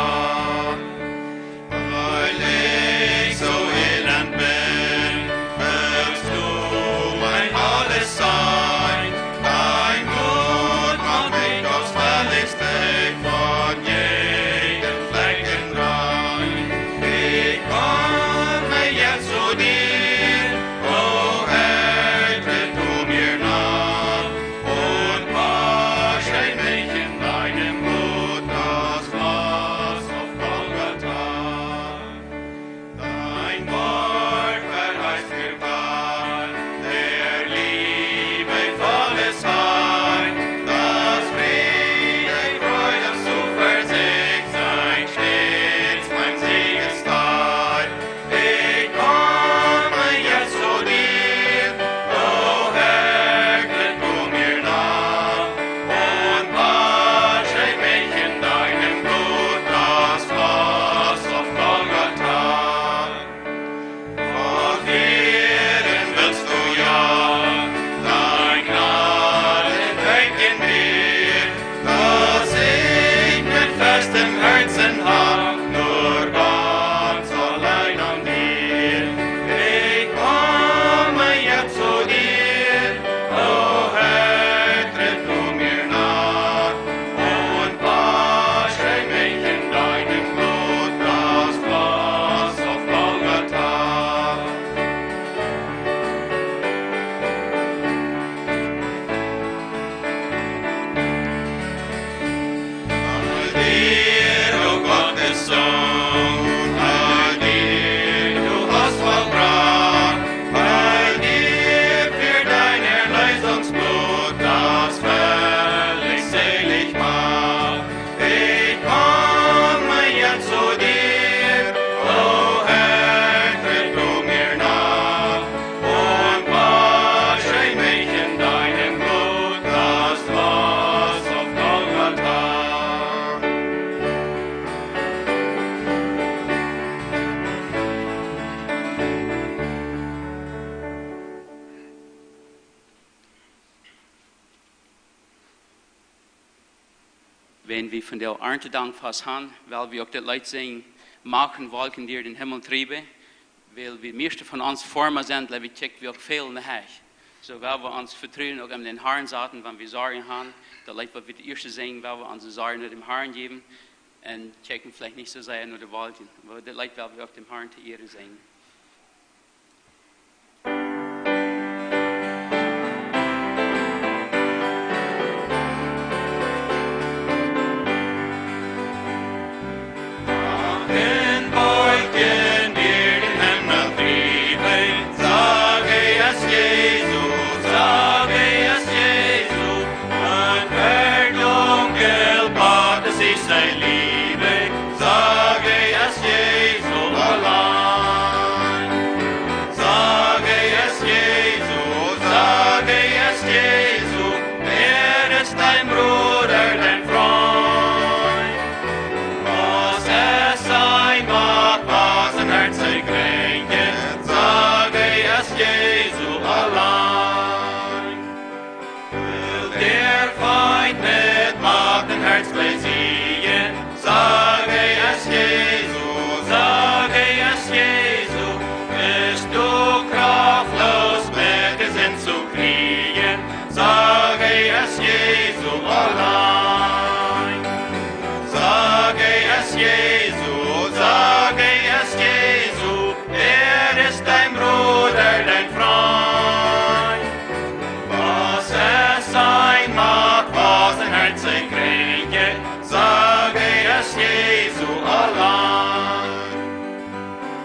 Weil ich so elend bin, willst du mein alles sein. Dein Blut macht mich aufs Herrlichste von jedem Flecken rein. Ich komme jetzt zu dir, o Herr, tritt du mir nah und wasche mich in deinem Blut, das floss auf Golgatha. Dein Wort verheißt mir Gott, der liebevolle Sein, dass Friede, Freude, Zuversicht sein, stets mein Siegesteil. Ich komme jetzt zu dir, o Herr, tritt du mir nah und wasche mich in deinem Blut, das floss auf Golgatha. Fortführen willst du ja dein Gnadenwerk in mir, dass ich mit festem Herzen hab, nur ganz allein an dir. Ich komme jetzt zu dir, o Herr, tritt du mir nah und wasche mich in deinem Blut, das floss auf Golgatha. Weil dir, o Gottes Sohn, weil dir, du hast vollbracht, weil dir für dein Erlösungsblut das völlig selig macht. Ich komme jetzt zu dir, o Herr, tritt du mir nah und wasche mich in deinem Blut, das floss auf Golgatha. Wan wie vondoag Arntedankfast han, well wie uk dit Leet sinjen: Mach Wolkjen, die den Himmel trieben, wiels wie mieeschte von ons Forma sent, well wie kjikj wie uk väl no Hecht. Soo well wie ons Vetruen uk aun dän Harn saten, wan wie Sorjen han. Daut Leet, waut wie daut ieeschte sinjen, well wie onse Sorjen no däm Harn jäwen un kjikjen veleicht nich soo sea no de Wolkjen. Oba dit Leet well wie uk däm Harn to Ieren sinjen. Sei Liebe, sage es Jesu allein. Sage es Jesu, sage es Jesu, er ist dein Bruder, dein Freund. Was es sein mag, was ein Herz sei kränken, sage es Jesu allein. Will der Feind mit Macht dein Herz besiegen, sage es Jesu, sage es Jesu, bist du kraftlos, mit dir Sinn zu kriegen, sage es Jesu allein. Sage es Jesu, sage es Jesu, er ist dein Bruder, dein Freund. Was es sein mag, was ein Herz sei kränken, sage es Jesu allein.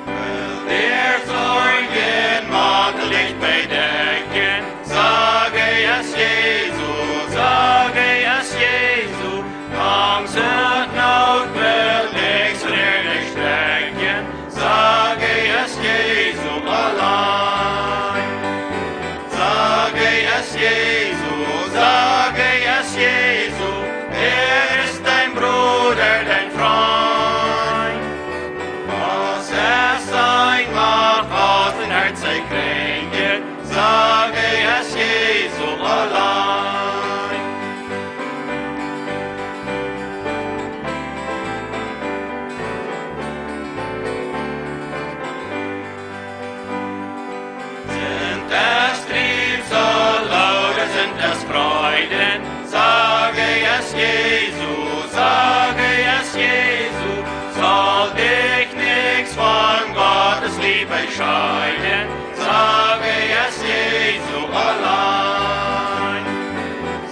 Will der Sorgen Mantel dich bedecken, sage es Jesu, sage es Jesu, Angst und Not will nichts von dir dich strecken, sage es Jesu allein. Sage es Jesu, sage es Jesu, er ist dein Bruder, dein Freund. Was es sein mag, was dein Herz sei kränken, sage es Jesu allein. Sind es Trübsal oder sind es Freuden, sage es Jesu, sage es Jesu, soll dich nichts von Gottes Liebe scheiden, sage es Jesu allein.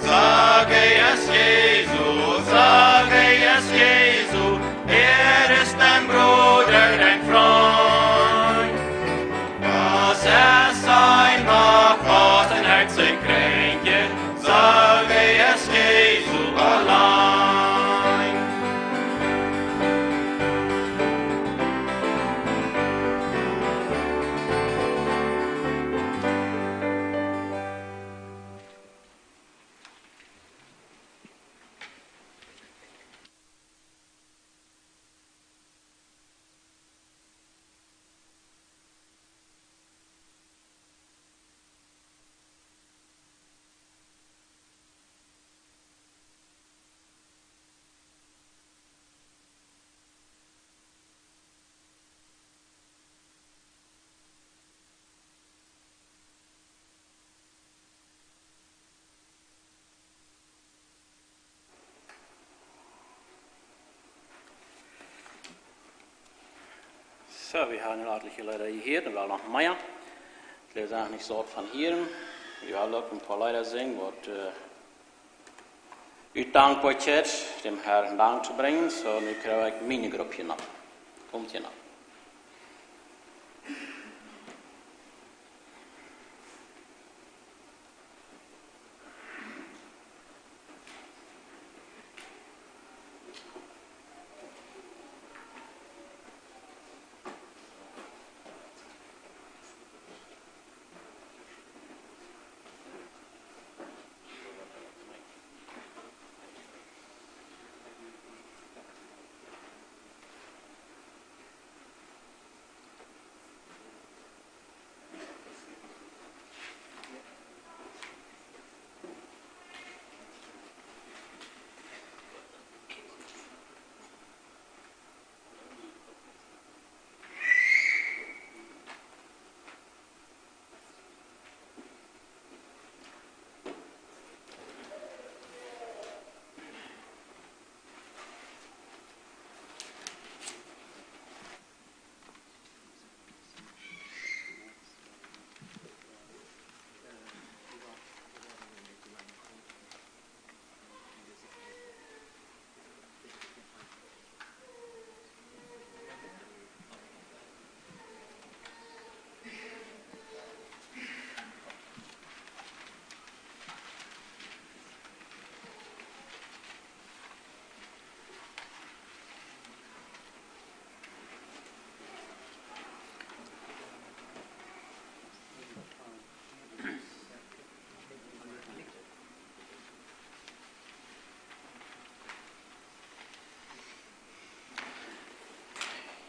Sage es Jesu, sage es Jesu, er ist dein Bruder, dein Freund. Was es sein mag, was dein Herz sei kränken, sage es Jesu allein. Soo, wie haben nu etliche Lieda jehieet, un woll noch mea. Wie sent nich soo von hia. Wie wellen uk een poa Lieda sinjen, waut, äh, ut Dankboakjeit däm Herrn Dank to brinjen. Soo, nu kjrie ekj miene Grupp hia noch. Komt hia noch.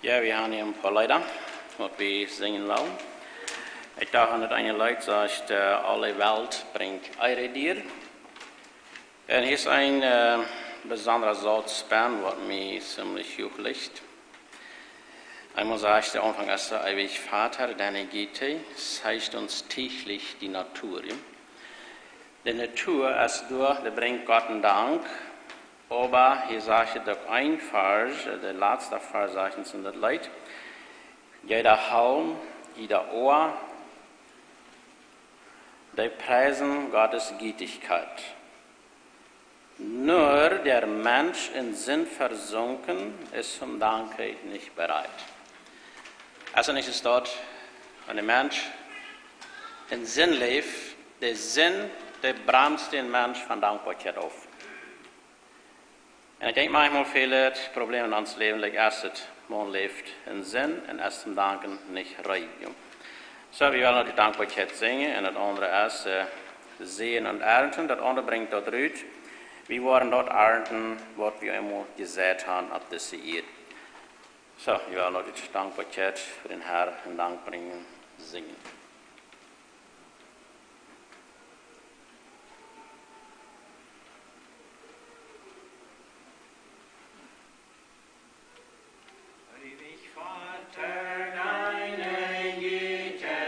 Jo, wie haben hia een poa Leeda, waut wie sinjen wellen. Ekj docht aun daut eene Leet, sajcht, äh, Aule Welt brinjt Eere die. Un hia es een, äh, besondra Sauz bie, waut mie ziemlich huach licht. Eemol sajcht de Aunfank es de eewje Voda, deine Güte zeigt uns täglich die Natur. De Natua es doa, dee brinjt Gott een Dank, oba hia sajcht et uk een Varsch, de latste Varsch sajcht ons en daut Leet: Jeder Halm, jeder Oa, die preisen Gottes Gütigkeit. Nur der Mensch in Sinn versunken ist zum Danke nicht bereit. Es et nich soo, daut wan de Mensch en Sind läft, de Sind, dee bremst dän Mensch von Dankboakjeit auf. Un ekj denkj, maunchmol väle Probleme en ons Läwen, like, es et, maun läft en Sind un es toom Danken nich reed. Soo, wie wellen daut Dankboakjeit sinjen un daut aundre es, äh, seien un ernten, daut aundre brinjt daut rut. Wie woaren daut ernten, waut wie eemol jeseit haben opp dise Ieed. Soo, wie wellen daut Dankboakjeit fa dän Herrn un Dank brinjen sinjen. Ewig Vater, deine Güte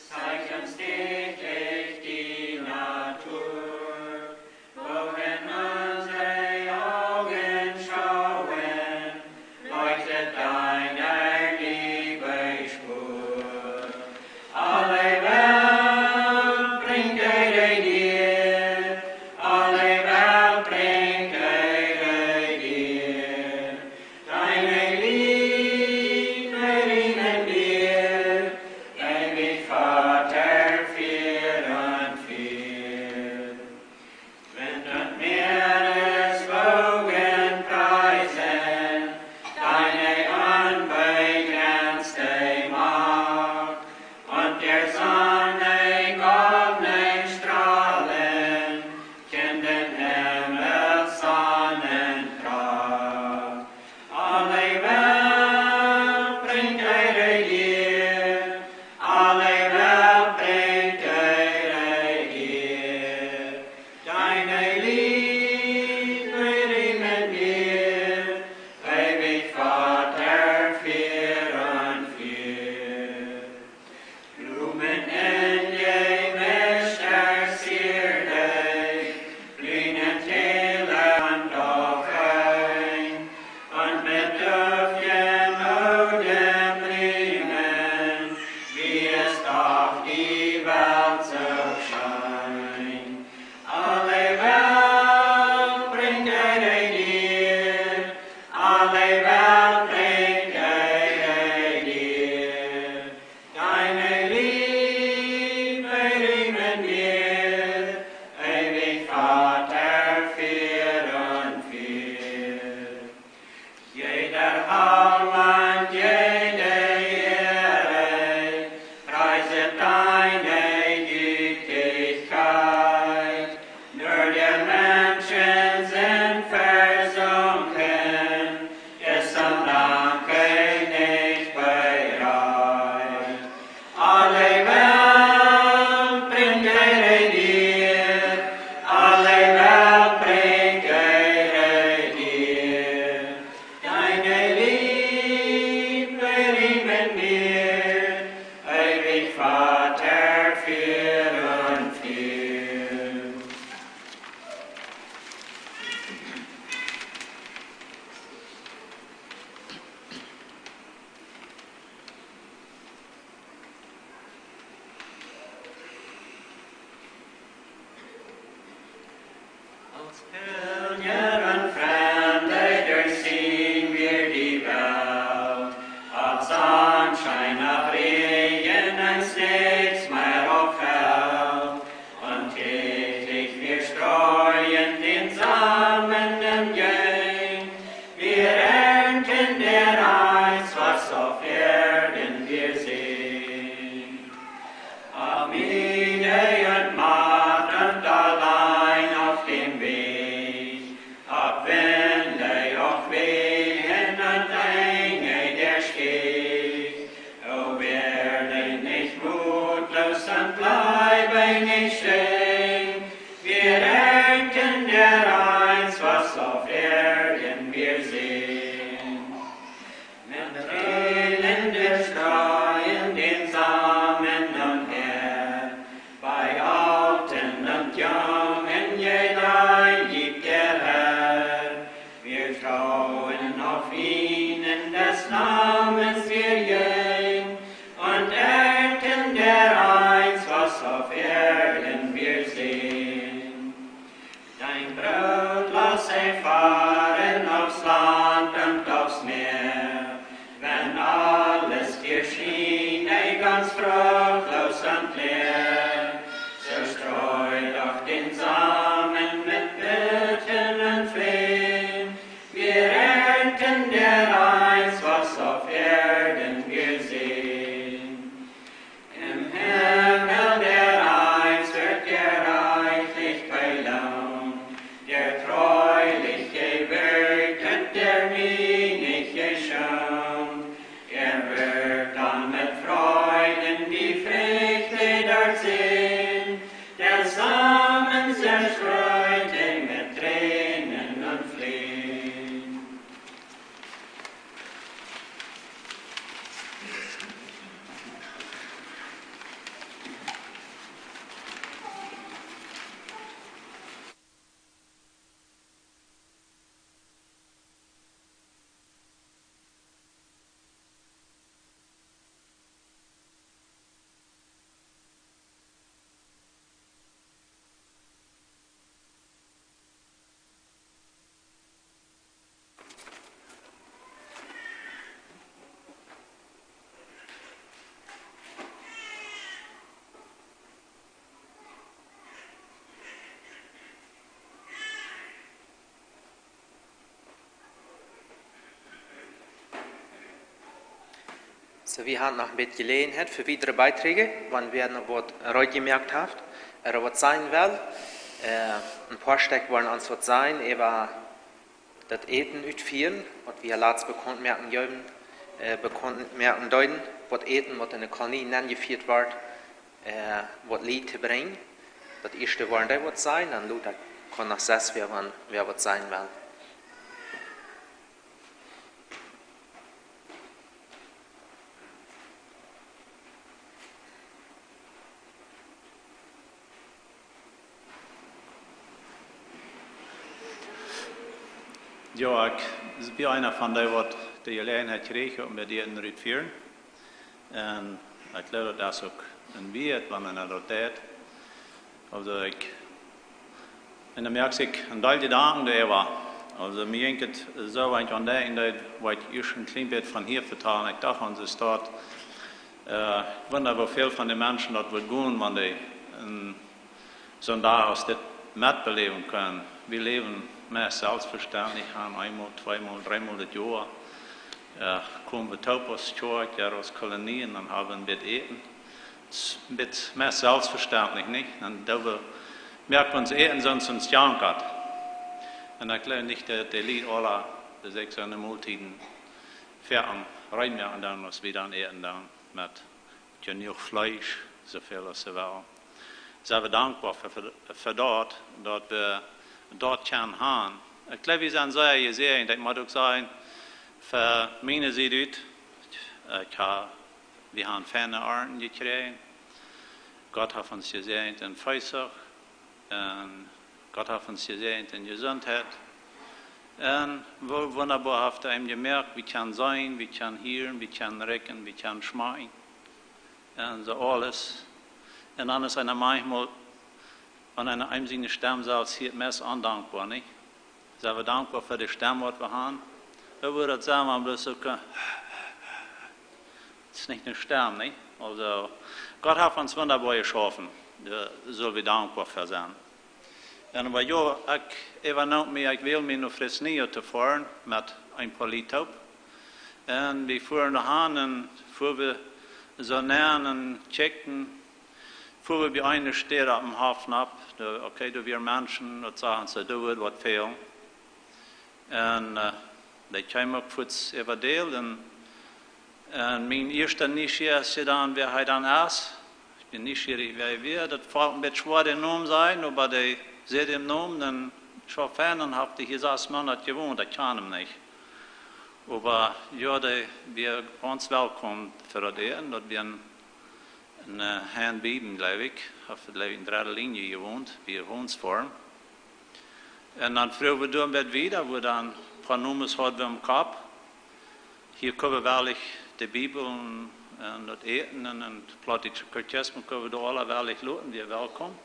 zeigt uns täglich die Natur. Wohin unsere Augen schauen, leuchtet deiner Liebe Spur. So, wie haben noch een bät Jeläajenheit fa wiedre Beiträge, wan wäa noch waut reed jemoakt haft, ooda waut sajen well. Äh, een poa Stekj woaren ons waut sajen äwa daut Äten utfieren, waut wie latst bekaunt moaken deeden, äh, bekaunt moaken deeden, waut Äten, waut enne Kolonie nenjefieet wort, äh, waut Lied to brinjen. Daut ieeschte woaren dee waut sajen, dan lota kaun noch sest wäa, wan wäa waut sajen well. Jo, ekj sie eena von dee waut de Jeläajenheit kjrieech om bie dee uttofieren. Un ekj jleew daut es uk een Wieet, wan eena daut deit. Aulsoo ekj, un dan moak ekj een Deel Jedanken doaräwa. Aulsoo mie jinkj et soo, wan ekj aun denkj, daut waut ekj ieescht een kjlien bät von hia vetalen, ekj docht aun dee Staut, äh, ekj wunda woo väl von de Menschen daut woat gonen, wan dee een soon Dach aus dit metbeläwen kjennen. Wie läwen meist selfstvestendlich aun, eemol, tweemol, dreemol daut Joa, äh, komen wie toop aus Kjoakj, jo, aus Kolonie, un dan haben wie een bät Äten. Daut es een bät meist selfstvestendlich, nich? Dan doo wie, moak wie ons Äten, sest ons jankat. Un ekj jleew nich daut de Lied aula, daut ekj soone Moltieden fa am rein moaken dan, aus wie dan äten dan met jenuach Fleesch, soo väl aus see wellen. Sent wie dankboa fa, fa, fa daut, daut wie daut kjennen haben. Ekj jleew, wie sent sea jesäajent. Ekj mott uk sajen, von miene Sied ut, ekj ha, wie haben feine Arnten jekjräajen. Gott haft ons jesäajent en Pessach. Un Gott haft ons jesäajent en Jesuntheit. Un woo wundaboa haft hee am jemoakt, wie kjennen seenen, wie kjennen hieren, wie kjennen rikjen, wie kjennen schmakjen. Un soo aules. Un dan es eena maunchmol, wan eena eenem siene Stemm selfst hieet, meist ondankboa, nich? Sent wie dankboa fa de Stemm waut wie haben? Woo wudd daut sennen, wan bloos soo, äh, et es nich eene Stemm, nich? Aulsoo, Gott haft ons wundaboa jeschaufen. Doa sell wie dankboa fa sennen. Un oba jo, ekj äwanomm mie, ekj wull mie no Fresnillo to foaren met een poa Lied toop. Un wie fuaren doahan un fuaren wie soo nenn un kjikjten, fuaren wie bie eene Städ opp dän Hoff nopp. Doa, okay, doa wieren Menschen, daut sagen see, doa wudd waut fälen. Un, äh, dee kjeem uk fuaz äwa däl un, un mien ieeschta Nieschia es dan, wäa hee dan es. Ekj sie nieschierich, wäa hee wia. Daut foll een bät schwoa, dän Nomen to sajen, oba dee säd dän Nomen, un ekj saj, fein, dan haft hee hia sas Moonat jewont, ekj kjan am nich. Oba jo, dee wia gaunz welkom fa daut Äten, daut wia een, een, äh, Herr Bieben, jleew ekj, haft, jleew ekj, en Dredde Linie jewont, wia Honsform. Un dan fruagen wie doa een bät wieda, woo dan een poa Nomes haud wie em Kopp. Hia kjenn wie wellich de Bibel un, un daut Äten un, un daut plautdietsche Katechismus kjenn wie doa aula wellich loten, wia welkom.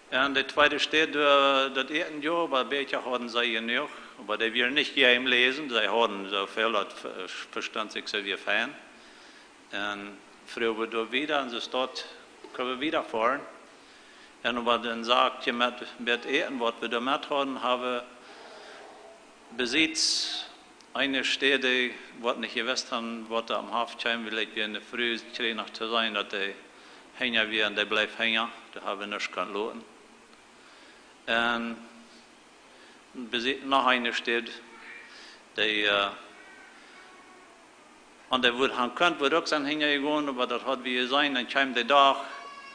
Un de tweede Städ, äh, daut Äten, jo, oba Bieekja hauden see jenuach, oba dee wieren nich jäajen läsen, see hauden soo väl, daut ve-, vestunt sikj soo, wia fein. Un fruagen wie doa wieda, un soo daut kjenn wie wieda foaren. Un oba een Sakj met, met Äten, waut wie doa met hauden, haben wie besiet eene Städ, waut nich jewist hauden, waut doa aum Hoff kjeem, wiels ekj wia enne Fru, kjrieech noch to seenen, daut dee hinja wia, un dee bleef hinja, doa haben wie nuscht kunt loten. Un besiet noch eene Städ, dee, äh, un dee wudd han kunt, wudd uk sennen hinja jegonen, oba daut haud wie jeseenen, dan kjeem de Dach,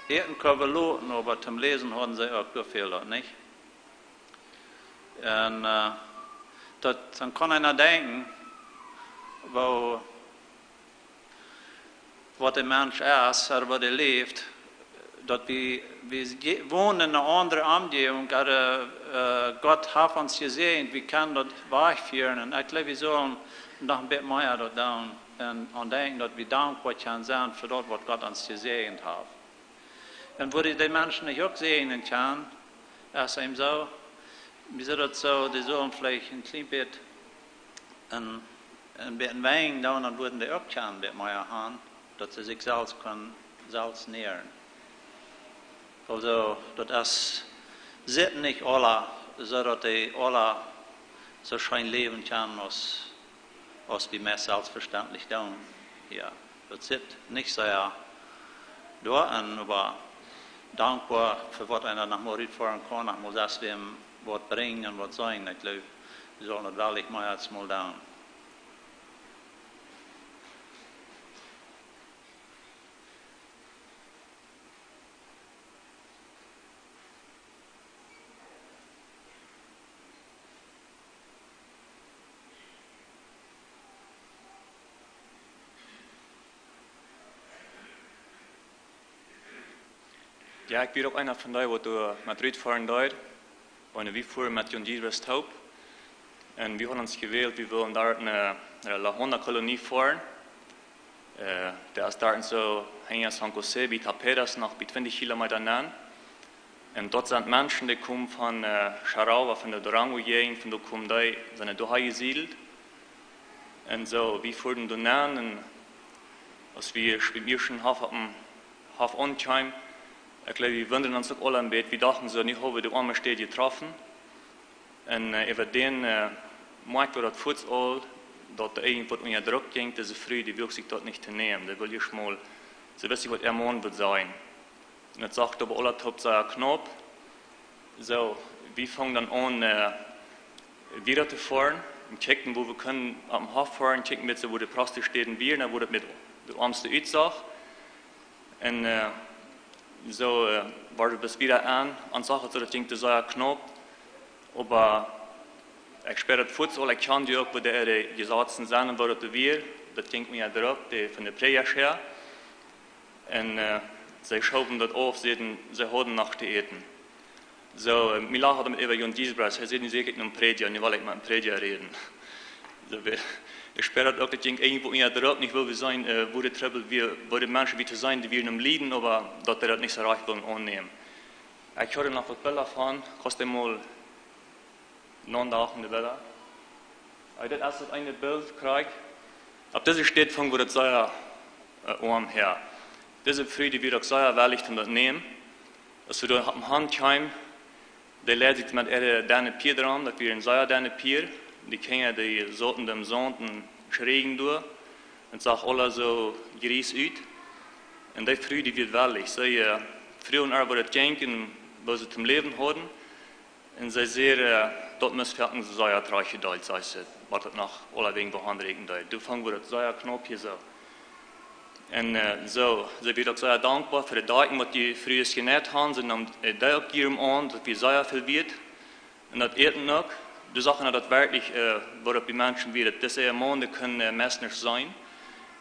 Äten kunn wie loten, oba toom Läsen hauden see uk soo väl daut nich. Un, äh, daut, dan kaun eena denkjen, woo, waut een Mensch es, ooda waut hee läft, daut wie, wie je-, wonen en eene aundre Omjäajent, ooda, äh, Gott haft ons jesäajent, wie kjennen daut wajchfieren. Un ekj jleew, wie sellen noch een bät mea daut doonen un aun denkjen, daut wie dankboa kjennen sennen fa daut, waut Gott ons jesäajent haft. Un woo dee, dee Menschen nich uk säajnen kjennen, es eenem soo, wie sent daut soo, dee sellen veleicht een kjlien bät een, een bät weinja doonen, dan wudden dee uk kjennen een bät mea han, daut see sikj selfst kjennen, selfst näaren. Aulsoo, daut es, sitt nich aula, soo daut dee aula soo scheen läwen kjennen aus, aus wie meist selfstvestendlich doonen. Jo, daut sitt nich sea doa aun, oba dankboa fa waut eena noch mol rutfoaren kaun, noch mol sest wäm waut brinjen un waut seenen. Ekj jleew, wie sellen daut werkjlich mea aus mol doonen. Jo, ekj wia uk eena von dee, waut doa met rutfoaren deed. Wan wie fuaren met Jon Dietrich toop. Un wie hauden ons jewält, wie wullen doa no, no La Honda Kolonie foaren. Äh, daut es doa soo, hinja San José, bie Taperas, noch bie twintich Kilometa nenn. Un doa sent Menschen, dee komen von, äh, Charagua, von de Durango Jäajent, von doa komen dee, sent doa aunjesiedelt. Un soo, wie fuaren doa nenn, un aus wie biem ieeschten Hoff opp dän Hoff aunkjeemen, ekj jleew, wie wundaden ons uk aule een bät, wie dochten soo, nu ha wie de oame Städ jetroffen. Un, äh, äwa dän, äh, moakjt wie daut fuaz aul, daut doa irjentwaut unja Druck jinkj, dise Fru, dee wull sikj daut nich to nämen. Dee wull ieescht mol, see wist nich, waut äa Maun wudd sajen. Un daut sach oba aula toop sea knaup. Soo, wie fungen dan aun, äh, wieda to foaren. Un kjikjten, wua wie kunnen opp dän Hoff foaren, kjikjten, met soo, wua de Prostestäden wieren, un wua daut met de Oamste utsach. Un, äh, soo, äh, wieren wie bat wieda aun, un sach daut soo, daut jinkj doa sea knaup. Oba ekj spieed daut fuaz aul, ekj kjand dee uk, wua dee äare Jesazen sent un woo daut wia. Daut jinkj unja Druck, dee von de Prädja häa. Un, äh, see schoowen daut auf, säden, see hauden noch to äten. Soo, äh, mie lachd daut met äwa Jon Dietrich, hee säd, nu sie ekj een Prädja, nu well ekj met een Prädja räden. Soo, wie, ekj spieed daut uk, daut jinkj irjentwua unja Druck, nich woo wie seenen, äh, wua de Trubbel wia, wua de Menschen wia to seenen, dee wieren aum Lieden, oba daut dee daut nich soo rajcht wullen aunnämen. Ekj haud noch waut Bilda von, kaust du mol nodachen, de Bilda. Äh, daut es daut eene Bilt, krakjt. Opp dise Städ fungen wie daut sea, äh, oam häa. Dise Fru, dee wia uk sea wellich toom daut nämen. Aus wie doa opp dän Hoff kjeemen, dee leid sikj met äare denne Pieed rom, daut wia een sea denne Pieed. De Kjinja, dee sauten em Saunt un schräjen doa. Un sach aula soo jries ut. Un dee Fru, dee wia wellich. See, äh, fruagen äa, woo daut jinkj un woo see toom läwen hauden. Un see säd, äh, daut must foaken sea trajcht jedeelt, säd see, waut daut noch aulawäajen behaundrikjen deed. Doa fungen wie daut sea knaup hia soo. Un, äh, soo, see wia uk sea dankboa fa de Dakjen, waut de Frues jeneit hauden. See neemen, äh, dee uk jieren aun, daut wia sea väl wieet. Un daut Äten uk. Doa sach eena daut werkjlich, äh, woo daut bie Menschen wia, daut dise Maun, dee kunn, äh, meist nich seenen.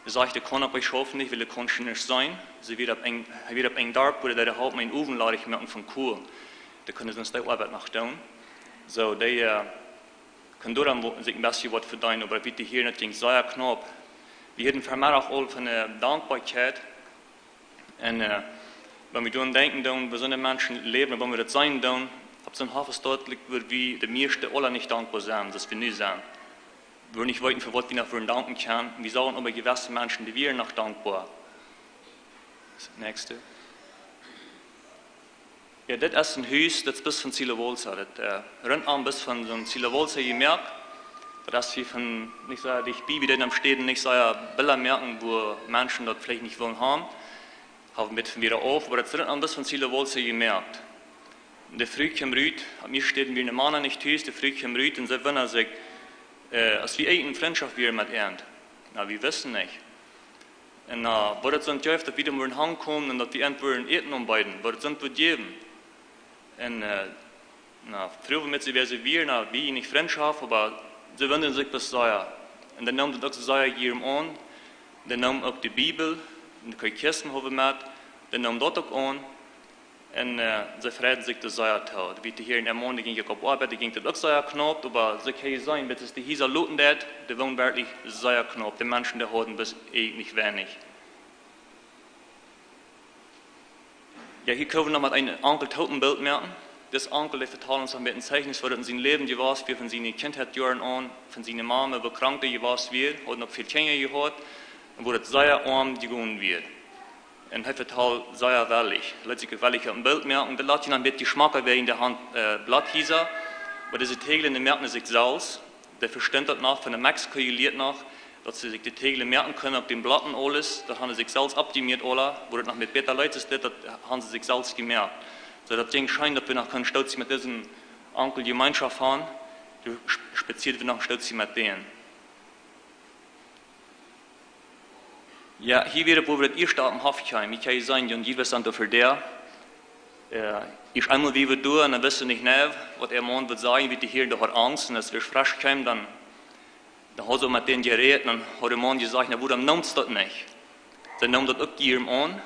Dee säd, dee kunn uk nich schaufen, wiels dee kunn nich seenen. See wia opp een, hee wia opp een Darp, wua dee haud eenen Owen ladich jemoakt von Kolen. Dee kunn soo de Oabeit noch doonen. Soo, dee, äh, kunn doa dan wo-, sikj een bät waut vedeenen, oba daut wia hia nich sea knaup. Wie hauden Vemeddach aul von, äh, Dankboakjeit. Un, äh, wan wie doaraun denkjen doonen, woo soone Menschen läwen, wan wie daut seenen doonen, opp soon Hoff es daut, wua wie de mieeschte aula nich dankboa sent, daut wie nu sent. Wie nich weeten, fa waut wie noch wudden danken kjennen. Wie sagen äwa jewesse Menschen, dee wieren noch dankboa. Daut näakjste. Jo, dit es een Hus, daut es bloos von Sila Walser. Daut, äh, runtom es von soon Sila Walser jemoakt. Daut es hia von nich soo dicht bie, wie dee aum Städen nich soo Bilda moaken, wua Menschen daut veleicht nich wellen haben. Haben wie von wieda auf, oba daut es runtom es von Sila Walser jemoakt. De Fru kjeem rut, opp mieeschte Städen wieren de Mana nich tus, de Fru kjeem rut un see wundad sikj, äh, aus wie eene Frintschoft wieren met an. Na, wie wisten nich. Un, äh, woo daut soont jeef, daut wie doa wudden hankomen un daut wie an wudden Äten aunbeeden, woo daut soont wudd jäwen. Un, äh, na, fruag wie met see, wäa see wieren, na, wie nich Frintschoft, oba see wundad sikj bloos sea. Un dee neemen daut uk sea jieren aun. Dee neemen uk de Bibel, un de Katechismus haben wie met, dee neemen daut uk aun. Un, äh, see freiden sikj doa sea too. Daut wia hia een Maun, dee jinkj uk opp Oabeit, dee jinkj daut uk sea knaup, oba see kjennen seenen, daut es de Hiesa loten daut, dee wond werkjlich sea knaup. De Menschen, dee hauden bloos eejentlich weinich. Jo, hia kjenn wie noch met eenen Onkel toop een Bilt moaken. Dis Onkel, dee vetald ons een bät een Zeichnis, woo daut en sien Läwen jewast wia, von siene Kjintheit Joaren aun, von siene Mame, woo krank dee jewast wia, haud noch väl Kjinja jehaut, un woo daut sea oam jegonen wia. Un hee vetald sea wellich. Leet sikj wellich opp een Bilt moaken. Daut lat je noch een bät jeschmocka wäajen de Haunt, äh, Blauthiesa. Oba dise Täajel, dee moaken sikj selfst. Dee vestunt daut noch, von Mexiko jelieet noch. daut see sikj de Täajel moaken kunnen opp dän Blatt un aules, daut han see sikj selfst oppjemoakt, aula, woo daut noch met bäta Leet es, dit, daut han see sikj selfst jemoakt. Soo, daut jinkj scheen, daut wie noch kunnen stolt sennen met disen Onkel Jemeenschoft han, doa sp-, spazieed wie noch stolt sennen met dän. Jo, hia wia, woo wie daut ieeschte opp dän Hoff kjeemen. Ekj hab jeseenen, Jan Giewes aun de Verdea. Äh, ieescht eemol wia wie doa un dan wist wie nich, nä, waut de Maun wudd sajen, wiels dee Hia, dee haud Angst. Un aus wie fresch kjeemen, dan, dan haud see met dän jerät un dan haud de Maun jesajcht: "Na, wuarom nemt see daut nich?" See neemen daut uk jieren aun.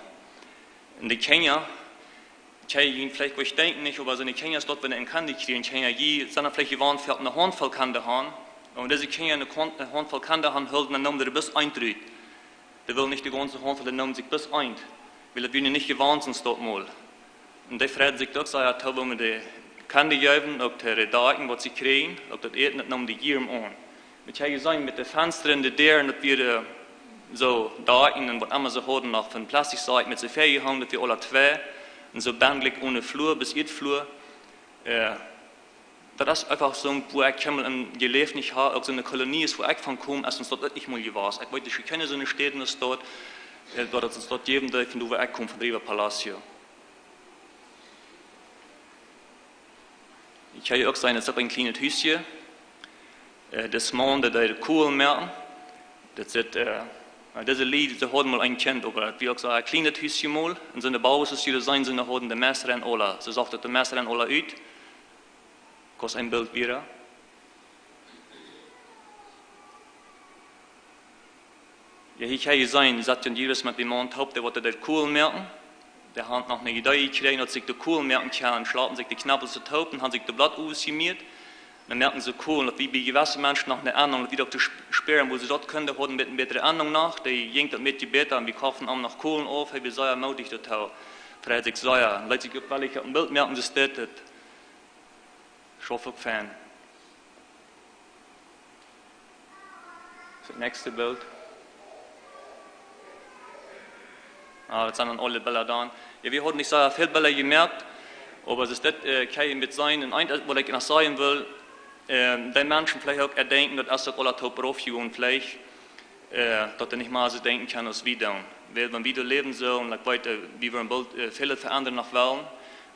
Un de Kjinja, Kjinja, jie veleicht woaren denkjen nich, oba soone Kjinja es daut, wan see een Kjint kjrieen, Kjinja, jie sent veleicht jewant, väl ne Hauntvoll Kjinja han. Un wan dise Kjinja ne Kon-, ne Hauntvoll Kjinja han, hoolen, dan neemen dee bloos eent rut. Dee wellen nich de gaunze Hauntvoll, dee neemen sikj bloos eent. Wiels daut wie nich jewant sent, daut mol. Un dee freiden sikj uk sea, daut wan wie de Kjinja jäwen, uk de Redaten, waut see kjrieen, uk daut Äten, daut neemen dee jieren aun. Met, hab jie jeseenen, met de Fensta un de Däaren, daut wia, äh, soo Daken un waut emma see hauden noch von Plastik, saj ekj, met soo väl jehangen, daut wia aula twee. Un soo bendlich one Flua, bloos een Flua. Äh, daut es eefach soo, woo ekj kjeenmol en jeläft nich hab, uk soone Kolonie es, woo ekj von kom, es ons daut uk nich mol jewast. Ekj weet, daut es kjeene soone Städen es daut, äh, daut et ons daut jäwen deed, von woo ekj kom, von Riva Palacio. Ekj hab uk jeseenen, et es uk een kjlienet Hüsje. Äh, de Maun, dee deed Kohlen moaken. Daut sent, äh, nu, dise Lied, see hauden mol een Kjint, oba daut wia uk soo een kjlienet Hüsje mol. Un soone Baues, aus jie seenen, soone hauden de Mess rein aula. See sagen, daut de Mess rein aula ut. Kost een Bilt wieda. Jo, hia hab jie jeseenen, saut Jan Giewes met dän Maun toop, dee waut dee Kohlen moaken. Dee hauden noch ne Idee jekjräajen, daut see de Kohlen moaken kunnen, schlapen sikj de Kjnepels toop un han sikj de Blaut utjemoakt. Dan moaken see Kohlen, daut wia bie jewesse Menschen noch ne Ahnung, daut wia uk to sp-, spieren, woo see daut kunnen, hauden met, met de Ahnung noch, dee jinkj daut met bäta, un wie koften am noch Kohlen auf, hee wia sea moodich doatoo. Freid sikj sea, leet sikj uk, wiels ekj een Bilt moaken, daut dit, daut Schauf uk fein. Daut näakjste Bilt. Ah, daut sent dan aule Bilda dan. Jo, wie hauden nich soo väl Bilda jemoakt, oba daut es daut, äh, kaun jie met seenen. Un eent, waut ekj noch sajen well, ähm, dee Menschen veleicht uk denkjen, daut es uk aula toop rauf jegonen, veleicht, äh, daut dee nich mea soo denkjen kjennen aus wie dan. Wiels, wan wie doa läwen soo, un ekj weet, äh, wie woaren boolt, äh, väl veendren noch wellen,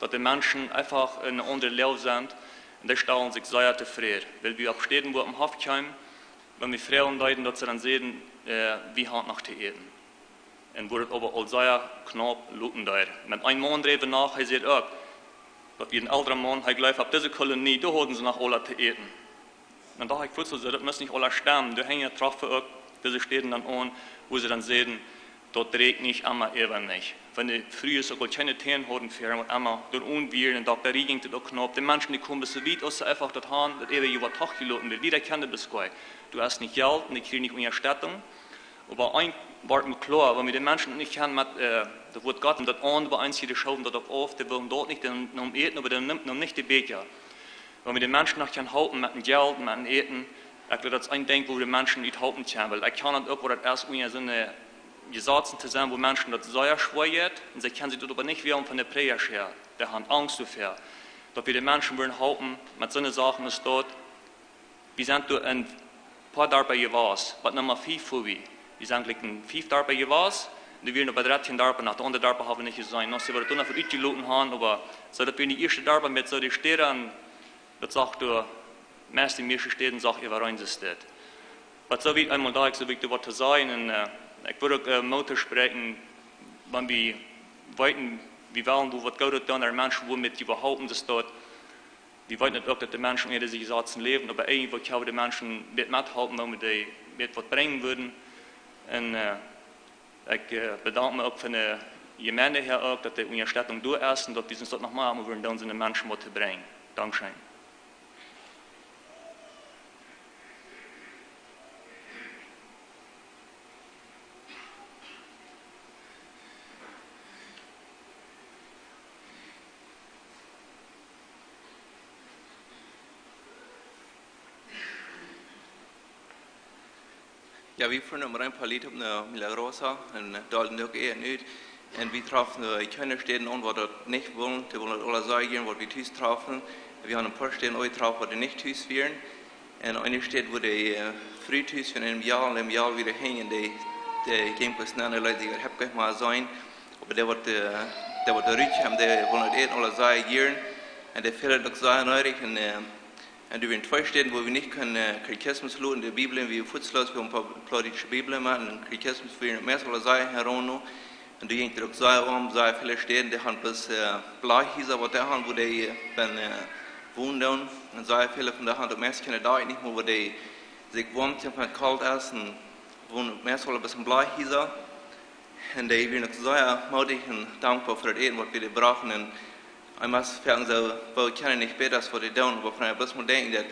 daut de Menschen eefach en aundre Loag sent, un dee stalen sikj sea tofräd. Wiels wie opp Städen, woo opp dän Hoff kjeemen, wan wie froagen deeden, daut see dan säden, äh, wie haben noch to äten. Un woo daut oba aul sea knaup loten deed. Met een Maun dreef wie noch, hee säd uk, daut wia een elra Maun, hee jleeft, opp dise Kolonie, doa hauden see noch aula to äten. Dan docht ekj fuaz soo, daut mott nich aules stemmen. Doa hinjen trof ekj uk dise Städen dan aun, wua see dan säden, daut rieekjt nich emma äwa nich. Wan de Frues uk aul kjeene Täne hauden, wieren waut emma doa aun wieren, un doa, doa rieekjt et uk knaup. De Menschen, dee komen soo wiet, aus see eefach daut han, daut äwa je waut hochjeloten woat. Wie, dee kjennen daut beschweren. Doa es nich Jelt, un dee kjrieen nich Unjastettunk. Oba eent woat mie kloa, wan wie de Menschen nich kjennen met, äh, daut Wuat Gottes, daut aundre bie ons hia, dee schaufen daut uk auf, dee wellen daut nich, dee nämen äten, oba dee nämen, nämen nich de Bäakja. Wan wie de Menschen noch kjennen halpen met een Jelt, met een Äten, ekj jleew, daut es een Dinkj, wua wie de Menschen nich halpen kjennen. Wiels ekj kjan daut uk, wua daut es, unja soone Jesazen to sennen, wua Menschen daut sea schwoa jeit, un see kjennen sikj daut oba nich wieren von de Prädjasch häa. Dee han Angst doafäa. Daut wie de Menschen wellen halpen met soone Sachen aus daut, wie sent doa en poa Darpa jewast, waut Numma fief fa wie. Wie sent jlikj en fief Darpa jewast, un wie wieren opp daut dartieen Darp, un no de aundre Darpa haben wie nich jeseenen. Noch see woaren doa noch waut utjeloten haben, oba soo daut wie en de ieeschte Darpa met soo de Städa, un daut sach doa, meist de mieeschte Städen sach äwareen soo steit. Waut soo wiet eemol doa, ekj soo wiet doa waut to sajen, un, äh, ekj wudd uk, äh, Moot toospräakjen, wan wie weeten, wie wellen, wua waut Goodet doonen, de Menschen, wua met dee wie halpen, daut doa, wie weeten daut uk, daut de Menschen unja dise Jesazen läwen, oba irjentwoo kjenn wie de Menschen met, methalpen, wan wie dee met waut brinjen wudden. Un, äh, ekj, äh, bedank mie uk fa de Jemeent hia uk, daut de Unjastettunk doa es un daut wie ons daut noch mol haben wudden doonen, soone Menschen waut to brinjen. Dankscheen. Jo, wie fuaren om een poa Lied opp no Milagrosa un, äh, deelden uk Äten ut. Un wie troffen, äh, kjeene Städen aun, waut daut nich wullen, dee wullen daut aula sajen, waut wie tus troffen. Wie haben een poa Städen aunjetroffen, waut dee nich tus wieren. En eene Städ, wua de, äh, Frues von eenem Jall, eenem Jall wieren henjen, dee, dee kjeemen bloos nenn, dee leeten sikj äwahaupt nich mea seenen. Oba dee waut, äh, dee waut doa rut kjeemen, dee wullen daut Äten aula sea jieren. En dee fäld uk sea needich. En, äh, en doa wieren twee Städen, wua wie nich kunnen, äh, Katechismus loten, de Bibel, wie fuats loos, wie een poa plautdietsche Bibel hauden, en Katechismus wia meist aula sea herono. En doa jinkj daut uk sea om, sea väle Städen, dee hauden bloos, äh, Blajhiesa, waut dee hauden, wua dee, äh, dan, äh, wonen deeden. En sea väle von dee hauden uk meist kjeene Dach nich mea, wua dee sikj woam kjeemen, wan et kolt es, en wonen meist aula bloos en Blajhiesa. En dee wieren uk sea moodich en dankboa fa daut Äten, waut wie dee brochten. En eemol froag ekj soo, woo kjennen nich bäta es waut dee doonen, oba von doa bloos mol denkjen, daut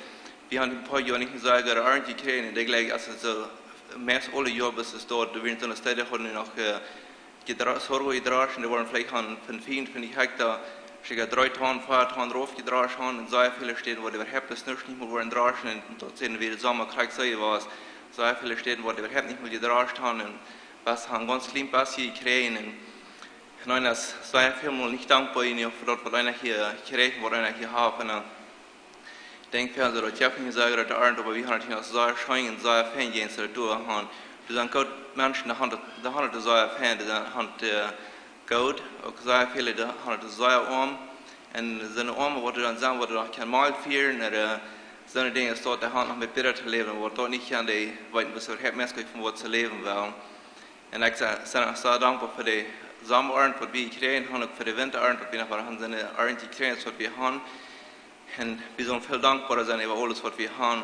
wie hauden een poa Joa nich soo goode Arnt jekjräajen, en dee jlikj aus et soo meist aule Joa bloos es doa, doa wieren soone Städen, hauden noch, äh, jedra-, Sorgo jedroagen, dee wieren veleicht aun von fiefunfeftich Hekta, schickja dree Tonnen, vea Tonnen rauf jedroagen, en sea väle Städen, wua dee äwahaupt nuscht nich mea wullen droagen, en daut sent wie de Somma krakjt soo jewast. Sea väle Städen, wua dee äwahaupt nich mea jedroagen hauden, en waut hauden gaunz kjlien bät jekjräajen, en, en eena es sea väl mol nich dankboa jenuach fa daut, waut eena hia kjricht, waut eena hia haft, en, äh, denkj, wie haben daut Joa nich soo goot Arnt, oba wie haben daut hia noch sea scheen, sea fein, jens daut doa haben. Doa sent goode Menschen, dee haben daut, dee haben daut sea fein, dee sent, haben, äh, goot, uk sea väle, dee haben daut sea oam. En soone Oame, waut dan sent, waut noch kjeen Mol fieren, ooda, äh, soone Dinja, es daut, dee haben noch met bäta to läwen, waut daut nich kjennen, dee weeten, waut see äwahaupt meist von waut see läwen wellen. En ekj sie, sie uk sea dankboa fa de Sommaarnt, waut wie jekjräajen haben, uk fa de Wintaarnt, waut wie noch haben, soone Arnt jekjräajen, waut wie haben. En wie sellen väl dankboa sennen äwa aules, waut wie haben.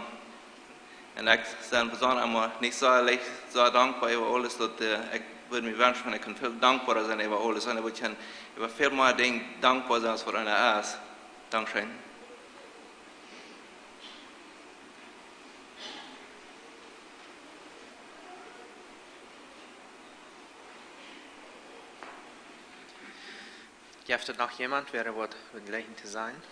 En ekj sie besonda emma nich soo leicht soo dankboa äwa aules, daut, äh, ekj wudd mie wenschen, wan ekj kunn väl dankboa sennen äwa aules. En ekj wudd kjennen äwa väl mea Dinja dankboa sennen, aus waut eena es. Dankscheen. Jeft et noch jemaunt, wäa waut wudd jlikjen to sajen?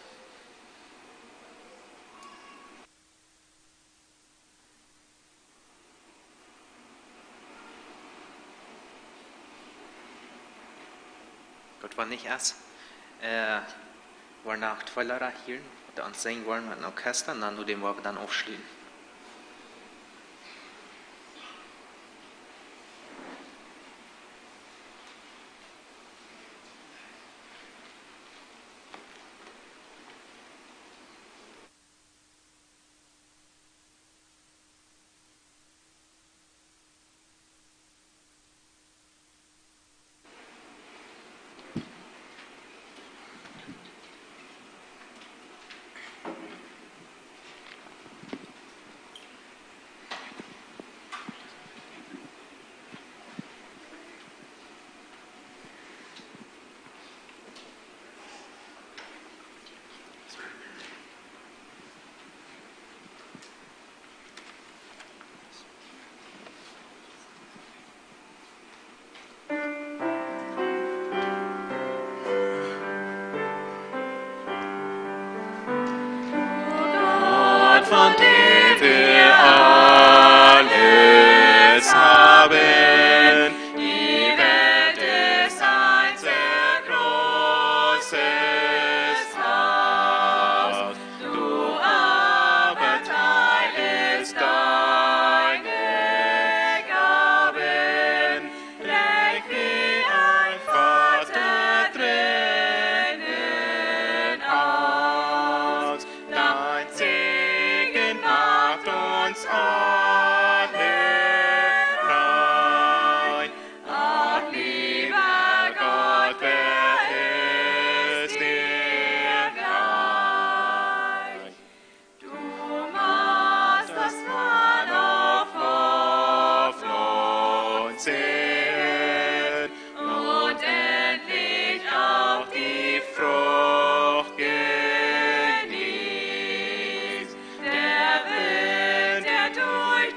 Daut woat nich aus, äh, woaren noch twee Leeda hieren, waut dan sinjen woaren met een Orchester, en dan no däm woa wie dan aufschluten. Gott, von dem wir alles haben, die Welt ist ein sehr großes Haus. Du aber teilest deine Gaben recht wie ein Vater drinnen aus. Dein Segen macht uns alle rein. Ach, lieber Gott, wer ist dir gleich? Du machst das Mann auf Hoffnung sehen und endlich auch die Frucht genießt. Der Wind, der durch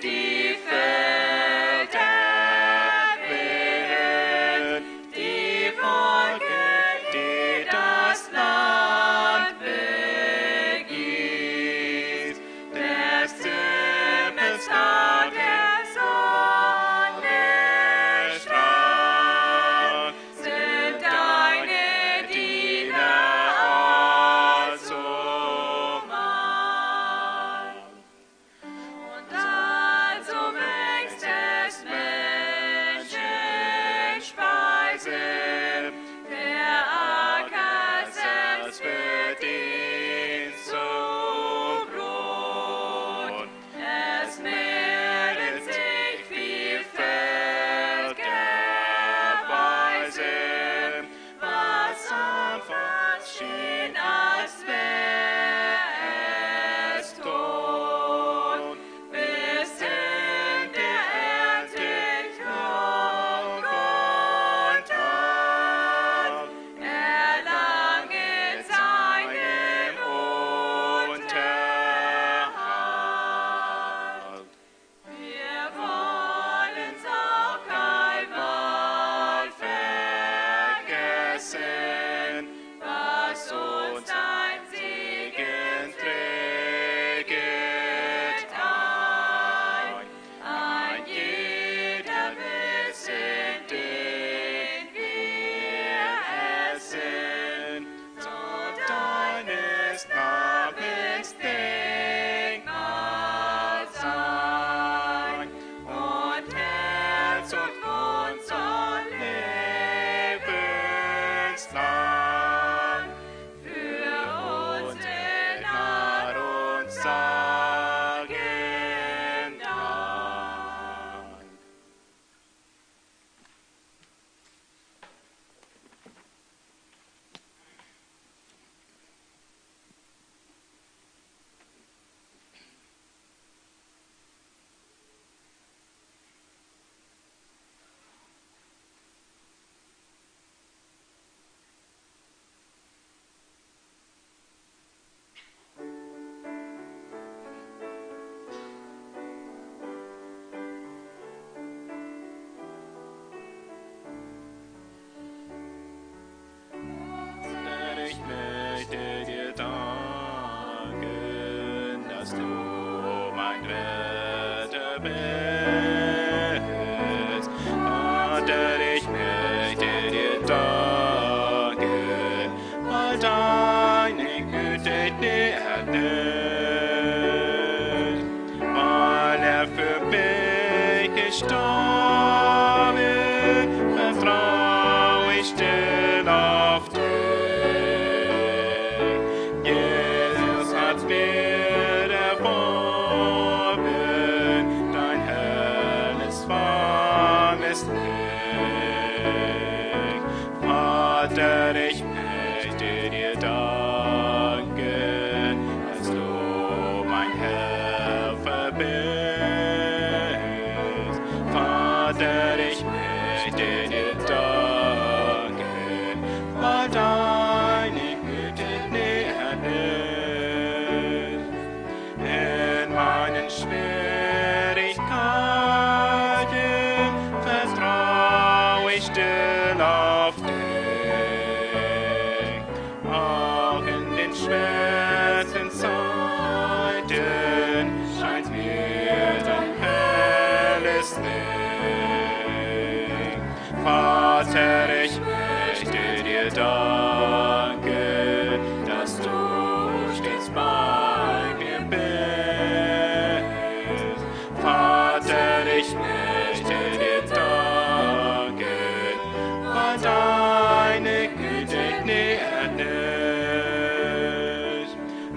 Dass du mein Retter bist. Vater, ich möchte dir danken, weil deine Güte, die endet, weil er für mich gestorben, vertrau ich still auf dich. Jesus hat mir erworben dein helles, warmes Licht. Vater, ich möchte dir danken, dass du mein Helfer bist. Vater, ich möchte dir danken, weil deine Güte, die endet. In meinen Schwierigkeiten vertrau ich still auf dich. Auch in den schwersten Zeiten scheint mir dein helles Licht. Vater, ich möchte dir danken, dass du stets bei mir bist. Vater, ich möchte dir danken, weil deine Güte, die endet.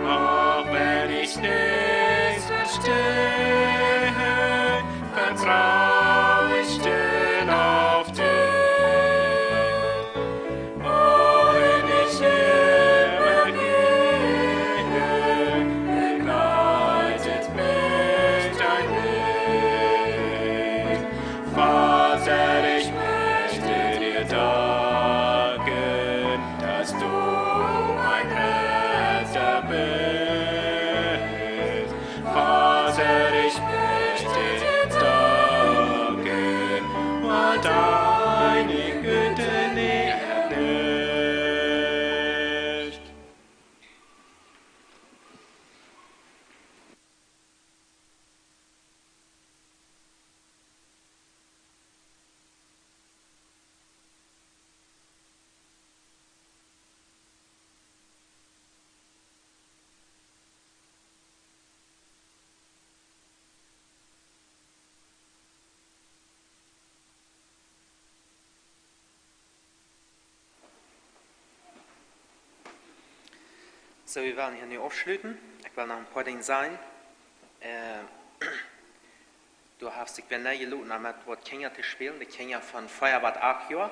Auch wenn ich nichts verstehe, vertrau ich still auf dich. Wohin ich immer gehe, begleitet mich dein Licht. Vater, ich möchte dir danken, dass du mein Retter bist. Vater, ich möchte dir danken, weil deine Güte, die endet. Soo, wie wellen hia nu aufschluten. Ekj well noch een poa Dinja sajen. Äh, du hast, ekj sie nich jeloten, om met waut Kjinja to spälen. De Kjinja von fief bat acht Joa.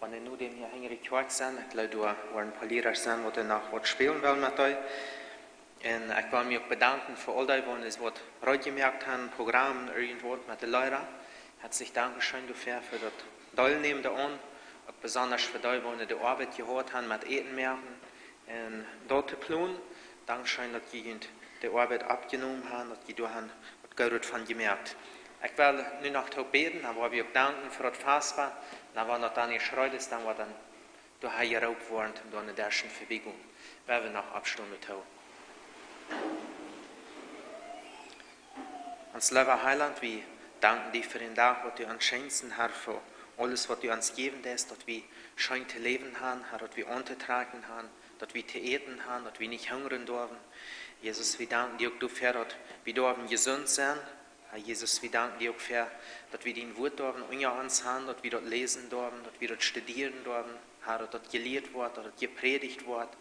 Wan dee nu dän hia hinjare Kjoakj sent, ekj jleew, doa woaren een poa Liera sennen, waut noch waut spälen wellen met dee. Un ekj well mie uk bedanken fa aul dee, waut es waut reed jemoakt haben, Programm, irjent waut met de Liera. Hartlich Dankscheen doafäa, fa daut Deelnämen doaraun. Uk besonda fa dee, waut de Oabeit jehaut haben met Äten moaken un daut to plonen. Dankscheen, daut jie de Oabeit oppjenomen haben, daut jie doa haben waut Goodet von jemoakt. Ekj well nu noch toop bäden, dan woa wie uk danken fa daut Fastmaul. Dan, wan daut dan nich schreit es, dan woat dan doa hia jeroopt woaren, om doa aun de Deschen verbie gonen. Wie wellen noch oppstonen too. Ons leewa Heilaunt, wie danken die fa dän Dach, waut du ons schenkjst, Herr, fa aules, waut du ons jäwen deist, daut wie scheen to läwen haben, Herr, daut wie auntotrakjen haben, daut wie to äten haben, daut wie nich hungren derwen. Jesus, wie danken die uk doafäa, daut wie derwen jesunt sennen. Herr Jesus, wie danken die uk doafäa, daut wie dien Wuat derwen unja ons haben, daut wie daut läsen derwen, daut wie daut studieren derwen, Herr, daut daut jelieet woat, daut daut jeprädicht woat,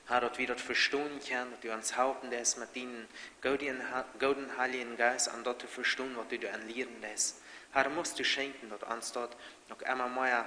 Herr, daut wie daut vestonen kjennen, daut du ons halpen deist met dienen gooden, gooden Heiljen Jeist, om daut to vestonen, waut du doa aun lieren deist. Herr, muchst du schenkjen, daut ons daut noch emma mea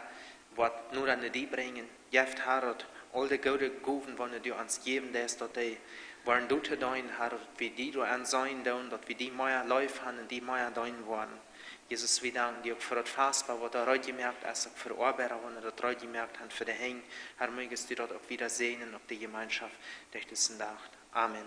woat noda aun die brinjen. Jeff, Herr, daut aul de goode Gowen, waut du ons jäwen deist, daut dee woaren doatoo deenen, Herr, daut wie die doaraun seenen doonen, daut wie die mea leef haben un die mea deenen woaren. Jesus, wie danken die uk fa daut Fastmaul, waut doa reed jemoakt es, uk fa de Oabeida, waut doa reed jemoakt haben fa de Henj. Herr, muchst du daut uk wada säajnen, uk de Jemeenschoft derch disen Dach. Amen.